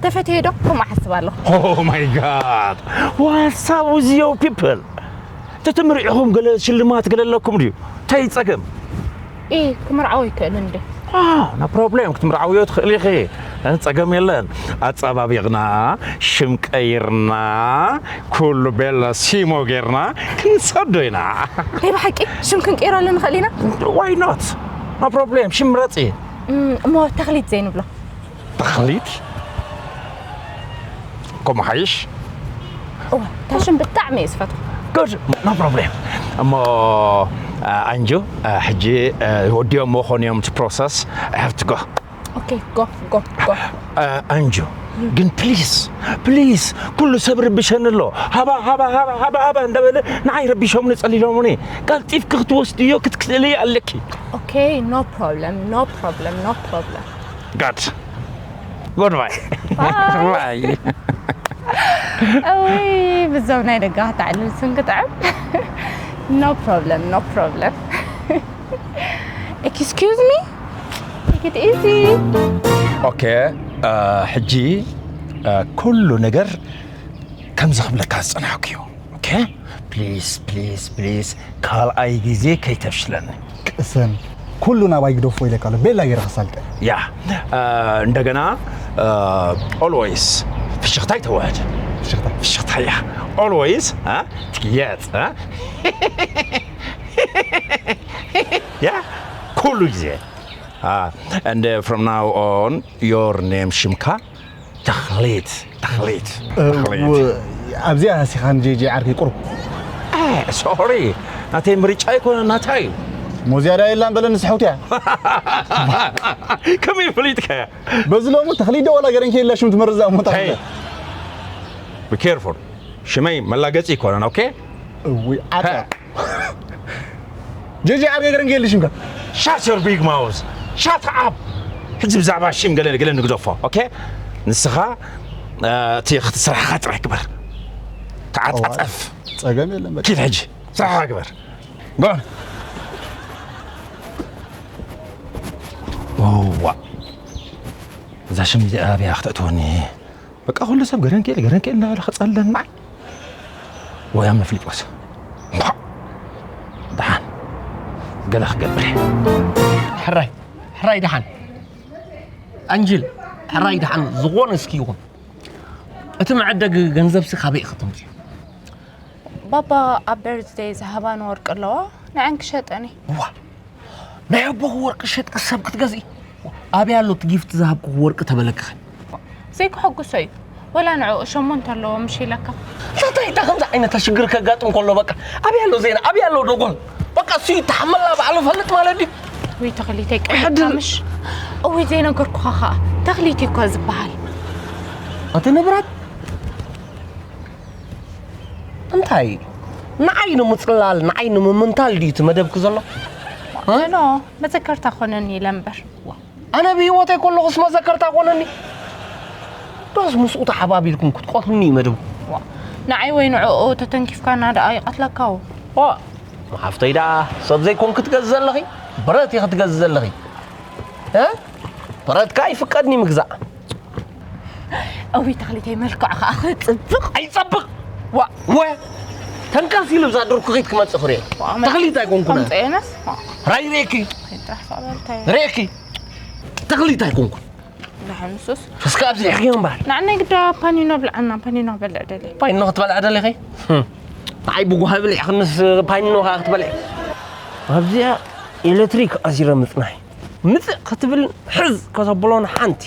ተፈትየ ዶ? ከምኡ እሓስብ ኣለኹ። Oh my God! What's up with you people? ተተመሪዕኹም ገለ ሽልማት ገለ ኣለኩም ድዩ? እንታይ ጸገም? ኢ፣ ክምርዓው ይክእል እንዴ? ኖ ፕሮብሌም፣ ክትምርዓውዮ ትኽእል ኢኺ። እ፣ ጸገም የለን። ኣጸባቢቕና፣ ሽም ቀይርና፣ ኩሉ ቤላ ሲሞ ጌርና ክንሰዶ ኢና። ናይ ብሓቂ ሽም ክንቀይረሉ ንኽእል ኢና? ዋይ ኖት? ኖ ፕሮብሌም፣ ሽም ምረጺ። እም፣ እሞ ተኽሊት ዘይንብሎ? ተኽሊት? ከምኡ ሓይሽ? እወ፣ እታ ሽም ብጣዕሚ እየ ዝፈትዋ። ጉድ፣ ኖ ፕሮብሌም። እሞ፣ አ፣ ኣንጁ፣ አ፣ ሕጂ፣ አ፣ ወዲኦሞ ኾን እዮም እቲ ፕሮሰስ። I have to go። ኦኬ፣ ጎ፣ ጎ፣ ጎ። አ፣ ኣንጁ፣ ግን ፕሊስ፣ ፕሊስ፣ ኩሉ ሰብ ርብሸኒ ኣሎ። ሃባ፣ ሃባ፣ ሃባ፣ ሃባ፣ ሃባ እንዳበለ ንዓይ ረቢሾምኒ፣ ጸሊሎምኒ። ቀልጢፍኪ ክትወስድዮ ክትክእሊ ኣለኪ። ኦኬ፣ ኖ ፕሮብለም፣ ኖ ፕሮብለም፣ ኖ ፕሮብለም። ጋድ። ጉድባይ። ባይ። ባይ። እውይ፣ ብዞም ናይ ደገ ከተዕልል ስም ክጥዕም። ኖ ፕሮብለም፣ ኖ ፕሮብለም። ኤክስኪውዝ ሚ? ቴክ ኢት ኢዚ። ኦኬ፣ አ፣ ሕጂ፣ አ፣ ኩሉ ነገር ከምዚ ክብለካ ዝጸናሕኩ እዩ። ኦኬ? ፕሊዝ፣ ፕሊዝ፣ ፕሊዝ፣ ካልኣይ ግዜ ከይተፍሽለኒ። ቅሰን፣ ኩሉ ናባይ ግደፎ ኢለካ ኣሎ። ቤላ ገይረ ክሳልጠ። ያ እንደገና ኦልዌይስ ፍሽኽታይ ተዋህድ። ፍሽኽታ። ፍሽኽታ ያ ኦልዌይስ ትየት። ያ ኩሉ ግዜ። And from now on your name ሽምካ ተኽሊት። ተኽሊት። ተኽሊት። ኣብዚኣ ሃሲኻን ጄጄ ዓርከይ ቁሩብ። ሶሪ፣ ናተይ ምርጫ ኣይኮነ ናታይ። ሞዝያዳ የላን በለኒ ስሕውትያ። ከመይ ፈሊጥካ? በዚ ሎሙ ተኽሊት ዶ ዋላ ገረንከ የላ ሽም ትመርዛ እሞ Hey, be careful. ሽመይ መላገፂ ኣይኮነን። ኦኬ? እውይ ዓጣ። ጄጄ ዓርከይ ገረንከ የለ ሽምካ። Shut your big mouth. Shut up. ሕጂ ብዛዕባ ሽም ገለ ገለ ንግደፎ። ኦኬ? ንስኻ እቲ ስራሕኻ ጥራይ ግበር። ተዓፃፀፍ። ጸገም የለን በቃ። ኪድ ሕጂ ስራሕኻ ግበር። ጎን ዋ እዛ ሽም እዚኣ ኣብያ ክተእትወኒ። በቃ ኩሉ ሰብ ገረንኬል ገረንኬል እናበለ ክፀለና። ወይ ኣምነ ፍሊጶስ። ደሓን ገለ ክገብር እየ። ሕራይ ሕራይ ደሓን ኣንጅል ሕራይ ደሓን ዝኾነ እስኪ ይኹን እቲ መዐደግ ገንዘብሲ ካበይ ኢኺ ተምፅዮ? ባባ ኣብ በርዝደይ ዝሃባኒ ወርቂ ኣለዋ፣ ንዐን ክሸጠኒ። ዋ ናይ ኣቦኹ ወርቂ ሸጥኪ ሰብ ክትገዝኢ? ኣበይ ኣሎ እቲ ጊፍት ዝሃብኩኺ ወርቂ ተበለክኺ? ዘይክሐጉሶ እዩ። ወላ ንዕኡ ሸሞንተ ኣለዎ ምሽ ኢለካ። እንታይ እንታይ ከምዚ ዓይነት ሽግር ከጋጥም ከሎ በቃ ኣበይ ኣሎ ዜና ኣበይ ኣሎ ዶጎል በቃ እሱ ይተሓመላ ባዕሉ ፈልጥ ማለት ድዩ? ውይ ተኽሊተይ ቀይሕካ ምሽ? እውይ ዘይነገርኩኻ ኸዓ ተኽሊት እኮ ዝበሃል። እቲ ንብረት እንታይ ንዓይ ንምፅላል ንዓይ ንምምንታል ድዩ እቲ መደብኪ ዘሎ? ኖ መዘከርታ ኮነኒ ኢለ እምበር። ኣነ ብህይወተይ ከለኹስ መዘከርታ ኮነኒ ዶስ ምስኡ ተሓባቢርኩም ክትቀትሉኒ እዩ መደብኩም? ንዓይ ወይ ንዕኡ ተተንኪፍካና ደኣ ይቐትለካ። ዋ ሓፍተይ ደኣ ሰብ ዘይኮንኪ ትገዝ ዘለኺ ብረት ኢኺ ትገዝ ዘለኺ። እ? ብረትካ ይፍቀድኒ ምግዛእ። እውይ ተኽሊተይ መልክዑ ከዓ ክፅብቕ። ኣይፀብቕ ዋ ወ ተንካስ ኢሉ ብዛ ድርኩኺት ክመፅእ ክሪኦ ተኽሊት ኣይኮንኩነ ከምፀየነስ ራይ ሬኪ ይጥራሕ ሳበልታይ ሬኪ ተኽሊት ኣይኮንኩን ንሓንሱስ እስከ ኣብዚ ሕጊ እምበር ንዓናይ ግዳ ፓኒኖ ብልዓና ፓኒኖ በልዕ ደሊ ፓኒኖ ክትበልዕ ደሊኺ ንዓይ ብጓሃ ብሊዕኽንስ ፓኒኖ ከዓ ክትበልዕ ኣብዚኣ ኤሌክትሪክ ኣዚረ ምፅናይ ምፅእ ክትብል ሕዝ ከተብሎን ሓንቲ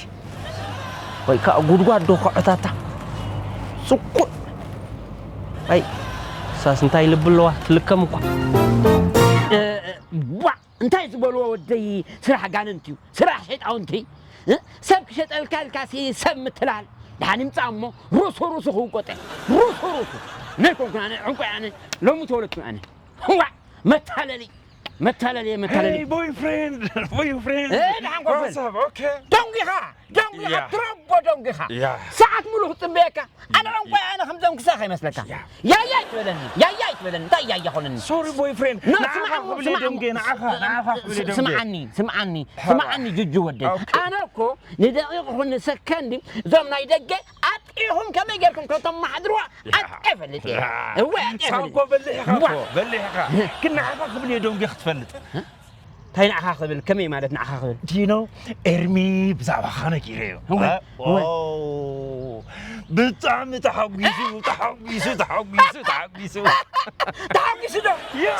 ወይ ከዓ ጉድጓድ ዶ ከዕታታ ስኩዕ ኣይ ሳስ እንታይ ልቢ ኣለዋ ትልከም እኳ ዋ እንታይ ዝበልዎ ወደይ ስራሕ ጋንንቲ እዩ ስራሕ ሸጣውንቲ እ? ሰብ ክሸጠልካ ኢልካ ሲ ሰብ ምትላል ደሓን ይምፃእ እሞ ሩሱ ሩሱ ክውቆጠ ሩሱ ሩሱ ናይ ኮንኩን ኣነ ዕንቆይ ኣነ ሎሚ ተወለድኩን ኣነ ዋ መታለሊ መታለሊ መታለሊ Hey, boyfriend, boyfriend. Eh, ደሓን ኮፍ በል። What's up? Okay. ደንጊኻ ደንጊኻ Yeah. ትረቦ ደንጊኻ Yeah. ሰዓት ሙሉ ክፅበየካ ኣነ ዕንቆይ ኣነ ከምዞም ክሳኸ ይመስለካ ያያ ይትበለኒ ያያ ይትበለኒ እንታይ ያያ ኾነኒ Sorry, boyfriend. ና፣ ንዓኻ ስማዕ፣ ክብሊ ስማዕ፣ ደንጌ፣ ንዓኻ፣ ንዓኻ ክብሊ ደንጌ። ስምዓኒ ስምዓኒ ስምዓኒ ጅጁ ወደይ ኦኬ። ኣነ እኮ ንደቂቕ ኹን ንሰከንድ እዞም ናይ ደገ ኣጥቂኹም ከመይ ጌርኩም ከም ተመሓድርዋ ኣጥቂየ ፈልጥ እየ እወ ኣጥቂየ ፈልጥ ሳንኮ በሊሕ ኢኻ እኮ፣ በሊሕ ኢኻ። ግን ንዓኻ ክብሊ ደንጌ ክትፈልጥ። እንታይ ንዓኻ ክብል ከመይ ማለት ንዓኻ ክብል Do you know? ኤርሚ ብዛዕባኻ ነጊረዮ። እወ፣ እ? እወ። ዋው። ብጣዕሚ ተሓጒሱ፣ ተሓጒሱ፣ ተሓጒሱ፣ ተሓጒሱ። ተሓጒሱ ዶ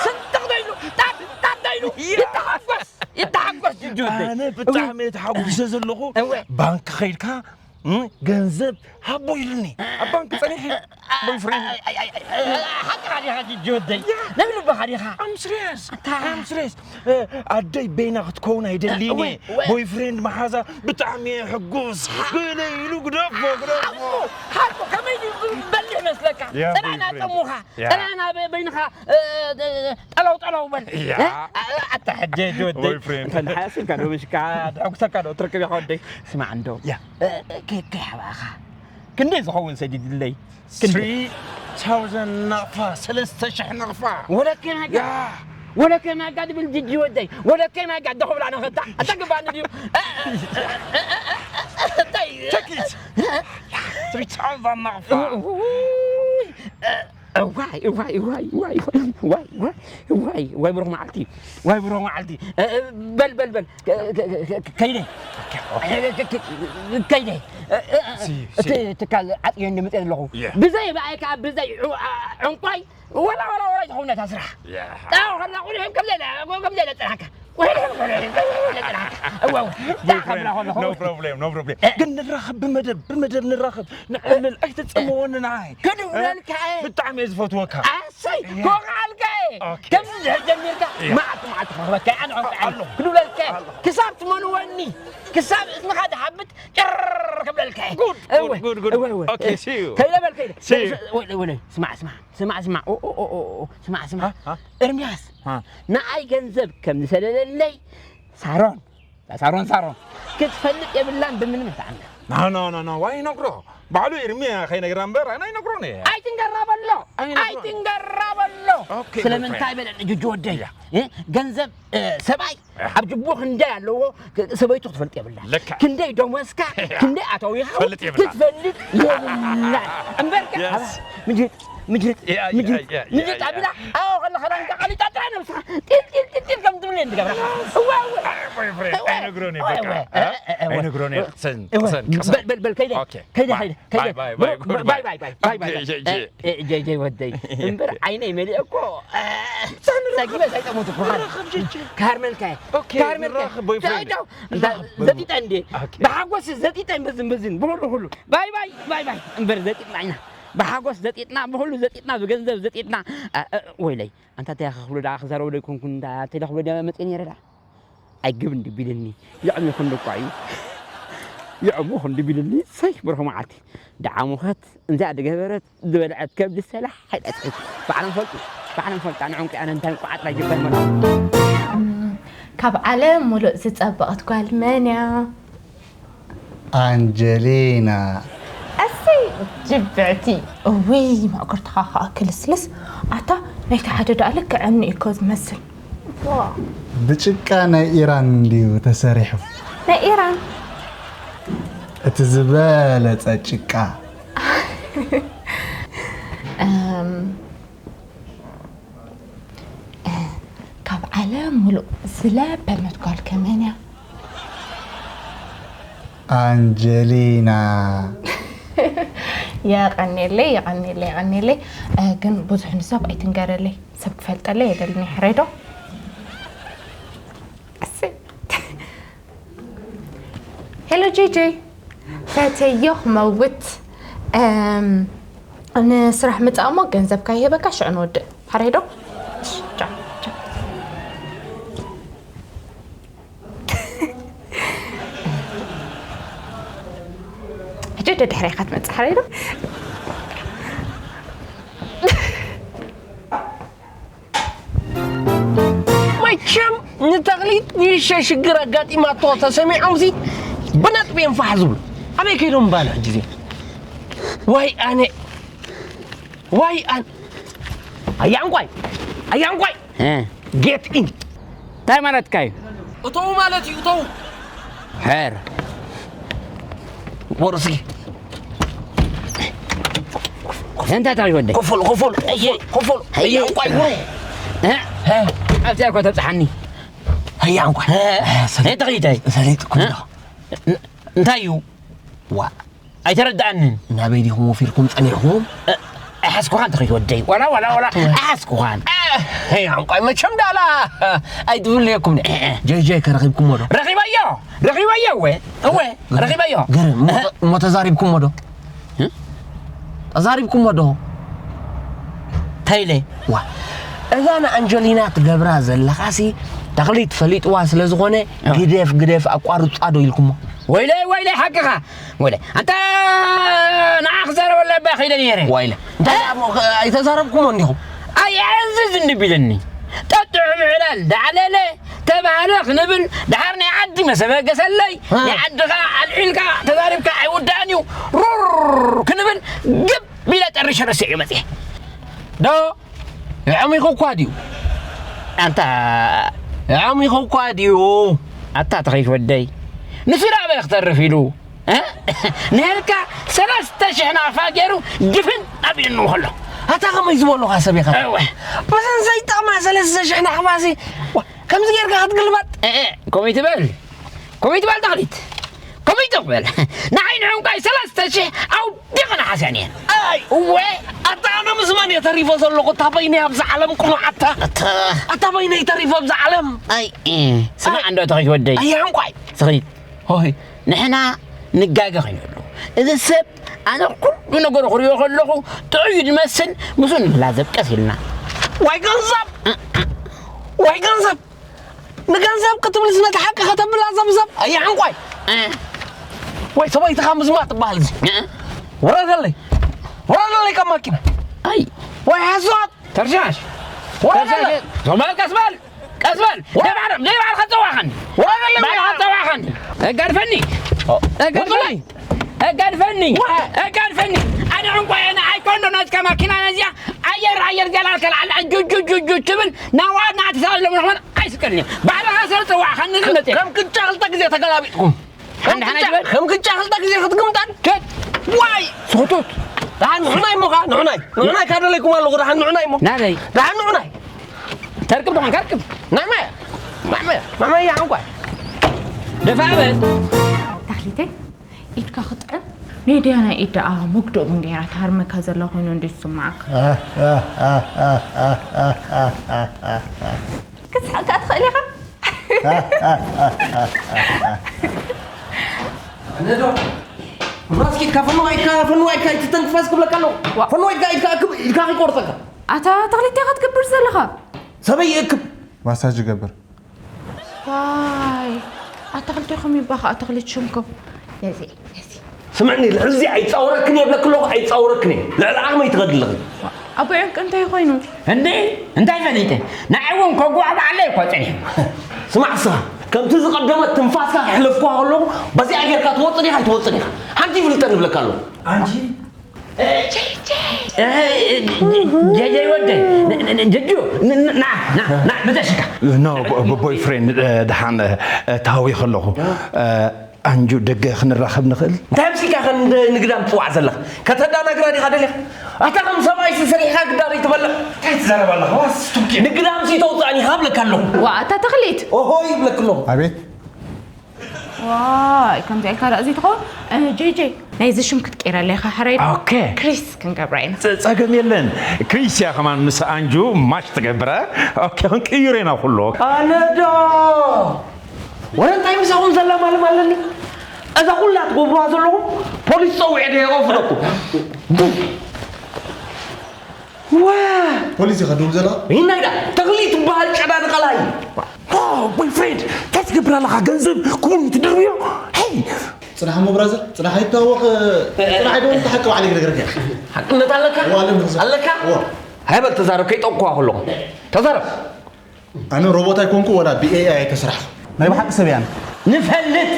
ስንጥቕ ዶ ኢሉ ጣጣጣ ኢሉ ይተሓጎስ ይተሓጎስ ጅጆ ኣነ ብጣዕሚ እየ ተሓጒሰ ዘለኹ። እወ። ባንክ ኸይድካ እ፣ ገንዘብ ሃቦ ኢሉኒ። ኣብ ባንክ ጸኒሐ boyfriend። ሓቅኻ ዲኻ ጅጆ ወደይ ናይ ልብኻ ዲኻ I'm serious. I'm serious. እ፣ ኣደይ በይና ክትከውን ኣይደልይን እየ። እወ፣ እወ። Boyfriend መሓዛ ብጣዕሚ እየ ሕጉስ። ገለ ኢሉ ግደፎ፣ ግደፎ። ሓቁ ከመይ ድዩ በሊሕ መስለካ ያ ጸናዕና boyfriend። ጠሙኻ ያ። ጸናዕና በይንኻ እ፣ እ፣ ጠለው ጠለው በል ያ። እ፣ እ፣ ኣታ ሕጂ ጅወደይ Boyfriend። እንተ ንሓያሲልካ ዶ ምሽካ ድሕጉሰካ ዶ ትረክብ ኢኻ ወደይ ስማዕ እንዶ ያ። እ፣ እ፣ ከ- ከይሓባእኻ ክንደይ ዝኸውን ሰዲድለይ Three thousand ናቕፋ፣ ሰለስተ ሽሕ ናቕፋ። ወለከ ናጋ ያ። ወለከ ናጋ ድብል ጅጂ ወደይ ወለከ ናጋ ደኹብላ ነኸታ ኣታ ግባኒ ድዩ እንታይ Take it. Three thousand ናቕፋ። ውይ፣ እዋይ እዋይ እዋይ እዋይ እዋይ እዋይ እዋይ እዋይ ብሩኽ መዓልቲ፣ እዋይ ብሩኽ መዓልቲ። እ፣ እ፣ በል በል በል፣ ከ- ከ- ከ- ከይደ። ኦኬ፣ ኦኬ። እ፣ ከ- ከ- ከይደ። እ፣ እ፣ እ፣ ሲ- እቲ ሲ- ትካል ዓፅዮ እንድምፅእ ኣለኹ። የ። ብዘይ ብኣይ ከዓ ብዘይ ዑ- ዓ- ዕንቋይ ወላ ወላ ወላ ዝኾነ እታ ስራሕ። ያ። ኣዎ፣ ከላ ቁልሕም ከም ዘለ ከም ዘለ ጥራካ። እወ፣ እወ። እታ ቦይፍሬንድ፣ ከብላ ከለኹ። No problem, no problem። እ። ግን ንራኸብ ብመደብ፣ ብመደብ ንራኸብ። ንዕልል፣ ኣይትጽምወኒ ንዓይ። ክድውለልካ እየ። ብጣዕሚ እየ ዝፈትወካ። ኣሰይ፣ እየ። ኮኻልካ እየ። ኦኬ። ከምዚ እንድሕር ጀሚርካ፣ እየ። መዓልቲ መዓልቲ ክረኽበካ እየ። ኣነ ዖንካ እየ። ኣለኹ። ክድውለልካ እየ። ኣለኹ። ክሳብ ትመንወኒ፣ ክሳብ እዝንኻ ዝሓብጥ፣ ጭር ክብለልካ እየ። ጉድ፣ እወ፣ ጉድ፣ ጉድ፣ ጉድ። እወ፣ እወ። ኦኬ፣ see you። ከይደ በል፣ ከይደ። See you። ወለ፣ ወለ፣ ስማዕ፣ ስማዕ። ስማዕ፣ ስማዕ። ኦ፣ ኦ፣ ኦ፣ ኦ፣ ኦ። ስማዕ፣ ስማዕ። ሃ? ሃ? ኤርምያስ፣ ሃ? ንኣይ ገንዘብ ከም ዝሰደደለይ ሳሮን፣ ሳሮን፣ ሳሮን ክትፈልጥ የብላን ብምንም ተኣምር። ኖ፣ ኖ፣ ኖ፣ ኖ፣ ኣይነግሮ። ባዕሉ ኤርሚ ከይነግራ እምበር ኣነ ኣይነግሮን እየ። ኣይትንገራ በሎ፣ ኣይነግሮን። ኣይትንገራ በሎ። ኦኬ፣ ስለምንታይ my friend። በለኒ ጁጁ ወደይ? ያ። እ? ገንዘብ፣ እ፣ ሰብኣይ ያ። ኣብ ጅቡ ክንደይ ኣለዎ፣ ክ-፣ ሰበይቱ ክትፈልጥ የብላን። ልክዕ። ክንደይ ደሞዝካ፣ ያ። ክንደይ ኣታዊኻ ፈልጥ የብላን። ክትፈልጥ የብላን። እምበርከ፣ የስ። ኣባ፣ ምጅጥ፣ ምጅጥ፣ ያ፣ ያ፣ ምጅጥ፣ ያ፣ ያ፣ ምጅጥ ያ። ኣቢላ፣ ኣዎ፣ ከለ ኸዳንካ ቀሊጣ ጥራይ ነብስኻ ጢል፣ ጢል፣ ጢል፣ ጢል ከም ትብል እየ ዝገብራ። እወ፣ እወ። ኣይ፣ ቦይፍሬንድ፣ እወ፣ ኣይነግሮን እየ፣ እወ፣ በቃ። እወ፣ እ? እ፣ እወ። ኣይነግሮን እየ። ቅሰን፣ እወ። ቅሰን፣ ቅሰን። በል፣ በል፣ በል፣ ከይደ፣ ኦኬ። ከይደ፣ ባይ፣ ከይደ፣ ከይደ። ባይ፣ ባይ፣ ባይ፣ ጉድ፣ ባይ፣ ጉድ። ባይ፣ ባይ፣ ባይ፣ ኦኬ፣ ባይ። ጄ፣ ጄ። እ፣ እ፣ ጄ፣ ጄ ወደይ። እምበር ዓይነይ መሊአ እኮ፣ እ፣ ጸጊበ ሳይጠሞት እኮ። ንራኸብ፣ ጄ፣ ጄ። ካርመልካ፣ ኦኬ፣ ካርመልካ። ንራኸብ፣ ቦይፍሬንድ። ዳው፣ ዳው፣ ንራኸብ፣ ዘጢጠ እንዴ? ኦኬ። ብሓጎስ ዘጢጠ በዝን፣ በዝን፣ ብኹሉ፣ ኩሉ። ባይ፣ ባይ፣ ባይ፣ ባይ። እምበር ዘጢጥና ኢና። ብሓጎስ ዘጢጥና፣ ብኹሉ ዘጢጥና፣ ብገንዘብ ዘጢጥና። እ፣ እ፣ ወይለይ። ኣንታ እንታይ ክኽብሎ ደኣ ክዛረቦ ዶ ኣይኮንኩን፣ እንዳ ተይለ ክብሎ ደኣ መጽእ ነይረ ደኣ። ኣይግብ እንዲ ቢልኒ፣ ይዕሚ ክንዲ እኳ እዩ። ይዕሚ ክንዲ ቢልኒ፣ ሰይ፣ ብርኹ መዓልቲ። ደዓ ሙኸት፣ እንዚኣ ድገበረት፣ ዝበልዐት ከብዲ ሰላሕ ኣይጠጥዕት። ባዕሎም ፈልጡ፣ ባዕሎም ፈልጡ፣ ኣነ ዕንቁ ኣነ እንታይ እንቋዓጥ ኣይግበር መርዓ። ካብ ዓለም ሙሉእ ዝጸበቐት ጓል መን እያ? ኣንጀሊና። ኣሰይ፣ ጅብዕቲ። እውይ፣ ማእገርትኻ ኸኣ ክልስልስ። ኣታ፣ ናይቲ ሓደ ደኣ ልክዕ እምኒ እኮ ዝመስል። ዋ። ብጭቃ ናይ ኢራን እንድዩ ተሰሪሑ። ናይ ኢራን? እቲ ዝበለጸ ጭቃ። እም፣ እ፣ ካብ ዓለም ሙሉእ ዝለበመት ጓል ከ መን እያ? ኣንጀሊና። የቐኔለይ፣ የቐኔለይ፣ የቐኔለይ። እ፣ ግን ብዙሕ ንሰብ ኣይትንገረለይ። ሰብ ክፈልጠለይ የደልን፣ ይሕረይ ዶ? እሰይ። ሄሎ ጄጄ፣ ፈትየዮ ክመውት። እም፣ ንስራሕ ምጻእ እሞ ገንዘብካ ይህበካ፣ ሽዑ ንወድእ። ሕረይ ዶ? እሺ፣ ቻው፣ ቻው። ሕጂ ደድሕረይ ኢኻ ትመጽእ፣ ሕረይ ዶ? መቸም ንተኽሊት ንእሽተይ ሽግር ኣጋጢማቶ ተሰሚዖምሲ ብነጥቢ እዮም ፋሕ ዝብሉ። ኣበይ ከይዶም ምባል ሕጂ እዚኦም? ዋይ ኣነ፣ ዋይ ኣነ። ኣያ ዕንቋይ፣ ኣያ ዕንቋይ። እ። ጌት ኢን። እንታይ ማለትካ እዩ? እተው ማለት እዩ፣ እተው። ሕር። ወርሲ። እንታይ ታሪክ ወደይ? ኮፈል፣ ኮፈል፣ ኮፈል፣ ኮፈል። ኣያ ዕንቋይ፣ ወሩ። እ? እ? ኣብዚኣ እኮ ተብጽሓኒ። ኣያ ዕንቋይ። እ? ሰሊጥ። እ፣ ተኽሊተይ። ሰሊጥ እኮ እ? ኣሎ። ን-፣ እንታይ እዩ? ዋ። ኣይተረድኣንን። ናበይ ዲኹም ወፊርኩም ጸኒሕኩም? እ፣ ኣይሓዝኩኻን ተኽሊት ወደይ። ዋላ፣ ዋላ፣ ዋላ፣ ኣቱም። ኣይሓዝኩኻን። እ፣ ሄይ፣ ዕንቋይ መቸም ዳላ ኣይትፍለየኩም። እ፣ እ። ጀይ ጀይ ከ ረኺብኩሞ ዶ? ረኺበዮ፣ ረኺበዮ፣ እወ፣ እወ፣ ገረ-፣ ረኺበዮ። ገረ-፣ እሞ ተ-፣ እሞ ተዛሪብኩሞ ዶ? እ? ተዛሪብኩሞ ዶ? እንታይ ኢለ? ዋ፣ እዛ ንኣንጀሊና ትገብራ ዘለኻሲ ተኽሊት ፈሊጥዋ ስለ ዝኾነ፣ እ። ግደፍ፣ ግደፍ፣ ኣቋርጻ ዶ ኢልኩሞ? ወይለይ፣ ወይለይ፣ ሓቅኻ። ወይለይ። ኣንታ ንዓ ክዛረበላ እባ ከይደ ነይረ። ወይለ። እንታይ እ? ደኣ እሞ ከ-፣ ኣይተዛረብኩሞ እንዲኹም? ኣየዕዝዝ እንዲ ቢልኒ። ጠጥዑ ምዕላል ዳዕለለ ተባህለ ክንብል፣ ደሓር ናይ ዓዲ መሰበ ገሰለይ፣ እ። ናይ ዓድኻ ኣልዒልካ ተዛሪብካ ኣይውዳእን እዩ። ሩር ክንብል ግብ ኢለ ጠሪሸ ረሲዐዮ መጽየ። ዶ? የዕሚኹ እኳ ድዩ? ኣንታ የዕሚኹ እኳ ድዩ? ኣታ ተኸይት ወደይ። ንሱ ደኣ ኣበይ ክተርፍ ኢሉ? እ? ንሄልካ ሰለስተ ሽሕ ናቕፋ ገይሩ ድፍን ኣቢሉኒ ከሎ። ኣታ ከመይ ዝበሉኻ ሰብ ኢኻ? እወ። በዘን ዘይጠቕማ ሰለስተ ሽሕ ናቕፋሲ፣ ዋ፣ ከምዚ ጌርካ ክትግልባጥ? እ፣ እ፣ ከመይ ትበል? ከመይ ትበል ተኽሊት? ከመይ ትበል? ንዓይ ንዕንቋይ ሰለስተ ሽሕ ኣውዲቐ ንሓስያን እየን። ኣይ! እወ። ኣታ ኣነ ምስ መን እየ ተሪፈ ዘለኹ? እታ በይነይ ኣብዛ ዓለም ቅኑዓታ። ኣታ ኣታ በይነይ ተሪፈ ኣብዛ ዓለም። ኣይ፣ እ፣ ስማዕ ኣይ። እንዶ ተኽሊት ወደይ። ኣይ፣ ዕንቋይ። ተኽሊት። ሆይ። ንሕና ንጋገ ኸይንህሉ። እዚ ሰብ ኣነ ኩሉ ነገሩ ክሪኦ ከለኹ ጥዑይ እዩ ዝመስል፣ ምስኡ ንላዘብ ቀስ ኢልና። ዋይ ገንዘብ! ዋይ ገንዘብ! ንገንዘብ ክትብልስ ነቲ ሓቂ ከተብላ ዘብዘብ ኣየ ዕንቋይ! እ። ወይ ሰበይትኻ ምዝማ ትበሃል እዚ። እ። ወረደለይ! ወረደለይ ካብ ማኪና! ኣይ። ወይ ሓሶት! ተርሻሽ! ወረደለይ! ተርሻሽ! ዞም በል ቀስ በል! ቀስ በል! ዋ! ደይ ባዕሎም፣ ደይ ባዕልኻ ጸዋኸኒ! ወረደለይ! ባዕልኻ ዋ! ጸዋኸኒ! እጋድፈኒ! ኦ። እጋድፈኒ! ወረደለይ! እጋድፈኒ! ዋ! እጋድፈኒ! ኣነ ዕንቋይ ኣነ ኣይኮን ዶ ናትካ ማኪና ነዚኣ ኣየር ኣየር ዚኣ ላልካ ላዕሊ ጁ ጁ ጁ ጁ ትብል ናዋ ናትሳለሙ ሆን ኣይስቀልኒ። ባዕልኻ ሰብ ጸዋኸኒ ዝመጽእ። ከም ቅጫ ክልተ ግዜ ተገላቢጥኩም። ሓንቲ ሓንቲ ይበል። ከም ቅጫ ክልተ ግዜ ክትግምጣን። ከት። ዋይ! ስኹቱት። ደሓን ንዑናይ እሞ ኸዓ፣ ንዑናይ። ንዑናይ ካደለይኩም ኣለኹ፣ ደሓን ንዑናይ እሞ። ናበይ? ደሓን ንዑናይ። ተርክብ ደኾን፣ ከርክብ። ማዕመያ፣ ማዕመያ፣ ማዕመያ፣ ሓንኳይ። ደፋ በል። ታሕሊተይ፣ ኢድካ ክጥዕም። ናይ ዲያና ኢድ ደኣ መግደኡ ገይራ ትሃርመካ ዘላ ኮይኑ እንድዩ ዝስምዓካ። ክትስሕቕ ከኣ ትኽእል ኢኻ። ነዶ፣ ምራስ ኪድካ ፈንዋ ኢድካ፣ ፈንዋ ኢድካ፣ ኣይትተንክፋስ ክብለካ ኣለኹ። ዋ። ፈንዋ ኢድካ፣ ኢድካ፣ እክብ፣ ኢድካ ከይቆርጸካ። ኣታ ተኽሊት፣ እንታይ ኢኻ ትገብር ዘለኻ? ሰበይ ይእክብ። ማሳጅ ይገብር። ዋይ፣ ኣታ ተኽሊት ዲኹም ይባ ኸኣ ተኽሊት ሽምኩም። ነዚ፣ ነዚ። ስምዕኒ፣ ልዕሊ እዚ ኣይጻወረክን እየ ብለኪ ኣለኹ፣ ኣይጻወረክን እየ። ልዕሊ ዓቕመይ ትኸዲ ኣለኺ። ኣቦይ ዕንቂ እንታይ ኮይኑ? እንዴ፣ እንታይ ፈሊጠ? ንዓይ እውን ከጉባዕባዓለይ እኮ ጸኒሑ። ስማዕ እስኻ፣ ከምቲ ዝቐደመ ትንፋስካ ከሕለፍኩኻ ከለኹ፣ በዚኣ ጌርካ ትወጽእ ዲኻ ኣይትወጽእን ኢኻ። ሓንቲ ይፍልጠኒ እብለካ ኣለኹ። ኣንቺ? ጀይጀይ ወደይ፣ ን-፣ ን-፣ ን-፣ ጀጁ፣ ን-፣ ን-፣ ና፣ ና፣ ና፣ መተሽካ። ኖ፣ ቦ-፣ ቦ-፣ ቦይፍሬንድ፣ እ፣ ደሓን፣ እ፣ ተሃዊኸ ኣለኹ። እ፣ ኣንጁ ደገ ክንራኸብ ንኽእል? እንታይ ኣምሲልካ ከ ንደ-፣ ንግዳም ትጽዋዕ ዘለኻ? ከተዳናግራ ዲኻ ደሊኻ? ኣታ ከም ሰብኣይሲ ሰሪሕኻ ግዳ ዘይትበልዕ? እንታይ ትዛረብ ኣለኻ? ዋስ ቱኪ። ንግዳምሲ ተውጽኣኒ ኢኻ እብለካ ኣለኹ። ዋ፣ ኣታ ተኽሊት! ኦሆ ይብለክ ኣለኹ። ኣቤት። ዋይ፣ ከምዚ ኢልካ ደኣ እዚ ትኸውን? እ፣ ጄይ ጄይ፣ ናይዚ ሽም ክትቅይረለይ ኢኻ፣ ሕራይ ዶ? ኦኬ። ክሪስ ክንገብራ ኢና። ጸ-፣ ጸገም የለን። ክሪስ እያ ከማን ምስ ኣንጁ ማች ትገብረ። ኦኬ፣ ክንቅይሮ ኢና ኩሉ። ኣነ ዶ? ወረ እንታይ ምሳኹም ዘላማልም ኣለኒ? እዛ ኩላ ትገብሩዋ ዘለኹም ፖሊስ ጸዊዐ ድየ የቐፍለኩም? ዋ! ፖሊስ ኢኻ ትድውል ዘለኻ? ይናይዳ፣ ተኽሊ ትበሃል ጨዳ ንቐላይ። ኦ፣ ቦይፍሬንድ፣ እንታይ ትገብር ኣለኻ? ገንዘብ ክውን ትድርብዮ? ሄይ! ጽናሕ እሞ ብራዘር፣ ጽናሕ ኣይተዋወቕ፣ ጽናሕ ኣይደውል፣ ሓቂ ባዕለይ ክነግረካ እየ። ሓቅነት ኣለካ? እዋ፣ ኣለኒ፣ ብራዘር። ኣለካ? እዋ። ሃይ በል ተዛረብ፣ ከይጠቕኩዋ ከለኹ። ተዛረብ። ኣነ ሮቦት ኣይኮንኩ፣ ወላ ብኤኣይ ኣይተስራሕኩ። ናይ ብሓቂ ሰብ እየ ኣነ። ንፈልጥ፣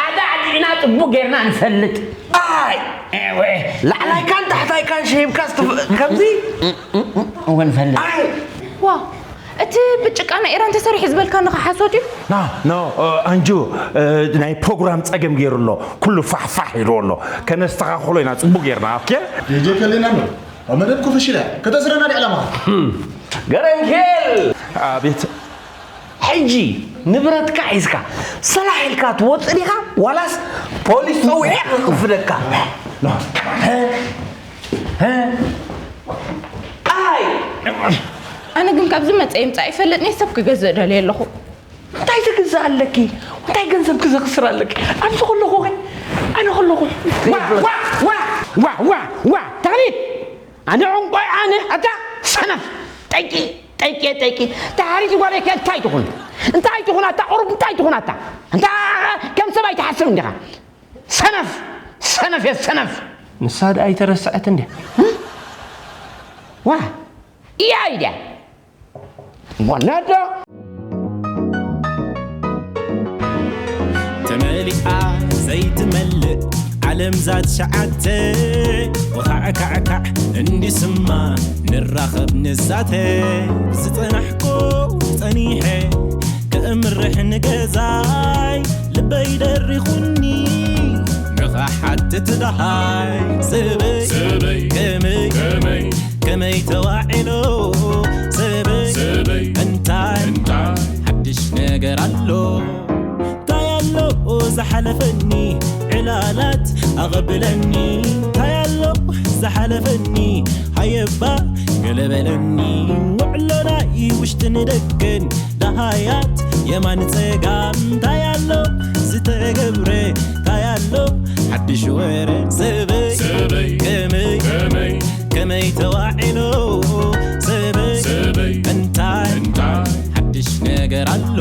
ኣዳዕዲዕና ጽቡቕ ጌርና ንፈልጥ። ኣይ! ኤወ! ላዕላይካን ታሕታይካን ሸይብካ ዝትፍ-፣ ከምዚ? እወ ንፈልጥ። ኣይ! ዋ፣ እቲ ብጭቃ ናይ ኢራን ተሰሪሑ ዝበልካኒ ኸ ሓሶት እዩ? ና፣ ኖ፣ እ፣ ኣንጁ፣ እ፣ ናይ ፕሮግራም ጸገም ገይሩ ኣሎ። ኩሉ ፋሕ ፋሕ ኢሉ ኣሎ። ከነስተኻኽሎ ኢና ጽቡቕ ጌርና፣ ኦኬ? ጄጄ ከሌና ኣሎ። ኣብ መደብ ኮፈሽላ ከተስረና ድዕላማ። ገረንኬል! ኣቤት። ሕጂ ንብረትካ ሒዝካ ሰላሕ ኢልካ ትወጽእ ዲኻ? ዋላስ ፖሊስ ጸዊዐ ክኽፍለካ? ኖ። ሀ? ሀ? ኣይ! ኣነ ግን ካብዚ መጸ ይምጻእ ይፈልጥኒ ሰብ ክገዝእ ደልየ ኣለኹ። እንታይ ትግዛእ ኣለኪ? እንታይ ገንዘብ ክዘኽስር ኣለኪ? ኣብዚ ከለኹ ኸ? ኣነ ከለኹ? ዋ፣ ዋ፣ ዋ፣ ዋ፣ ዋ፣ ዋ፣ ተኽሊት! ኣነ ዕንቋይ ኣነ፣ ኣታ ሰነፍ! ጠይቂ፣ ጠይቂ፣ ጠይቂ። ተሃሪት ጓለይ ከ እንታይ ትኹን? እንታይ ትኹን ኣታ ቁሩብ እንታይ ትኹን ኣታ? ኣንታ ከም ሰብ ኣይትሓስብ እንዲኻ። ሰነፍ! ሰነፍ እየ ሰነፍ! ንሳ ደኣ ኣይተረስዐት እንድያ። ዋ! እያ ኢድያ። ሞናዶ ተመሊኣ ዘይትመልእ ዓለም ዛት ሸዓተ ወኻዕካዕካዕ እንዲስማ ንራኸብ ንዛተ ዝጸናሕኩ ጸኒሐ ከእምርሕ ንገዛይ ልበይ ደሪኹኒ ንኸሓትት ደሃይ ሰበይ ሰበይ ከመይ ከመይ ከመይ ተዋዒሎ ሰበይ ሰበይ እንታይ እንታይ ሓድሽ ነገር ኣሎ እንታይ ኣሎ ዝሓለፈኒ ዕላላት ኣቐብለኒ እንታይ ኣሎ ዝሓለፈኒ ሃየባ ገለበለኒ ውዕሎናይ ውሽጥን ደገን ደሃያት የማን ጸጋም እንታይ ኣሎ ዝተገብረ እንታይ ኣሎ ሓድሽ ወረ ሰበይ ሰበይ ከመይ ከመይ ከመይ ተዋዒሎ ሰበይ ሰበይ እንታይ እንታይ ሓድሽ ነገር ኣሎ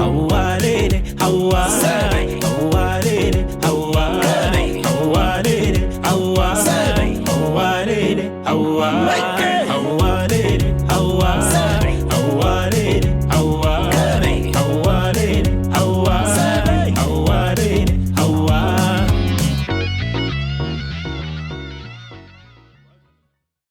ሃዋሌሌ ሃዋ ሰበይ ሃዋሌሌ ሃዋ ከመይ ሃዋሌሌ ሃዋ ሰበይ ሃዋሌሌ ሃዋ ሃዋሌ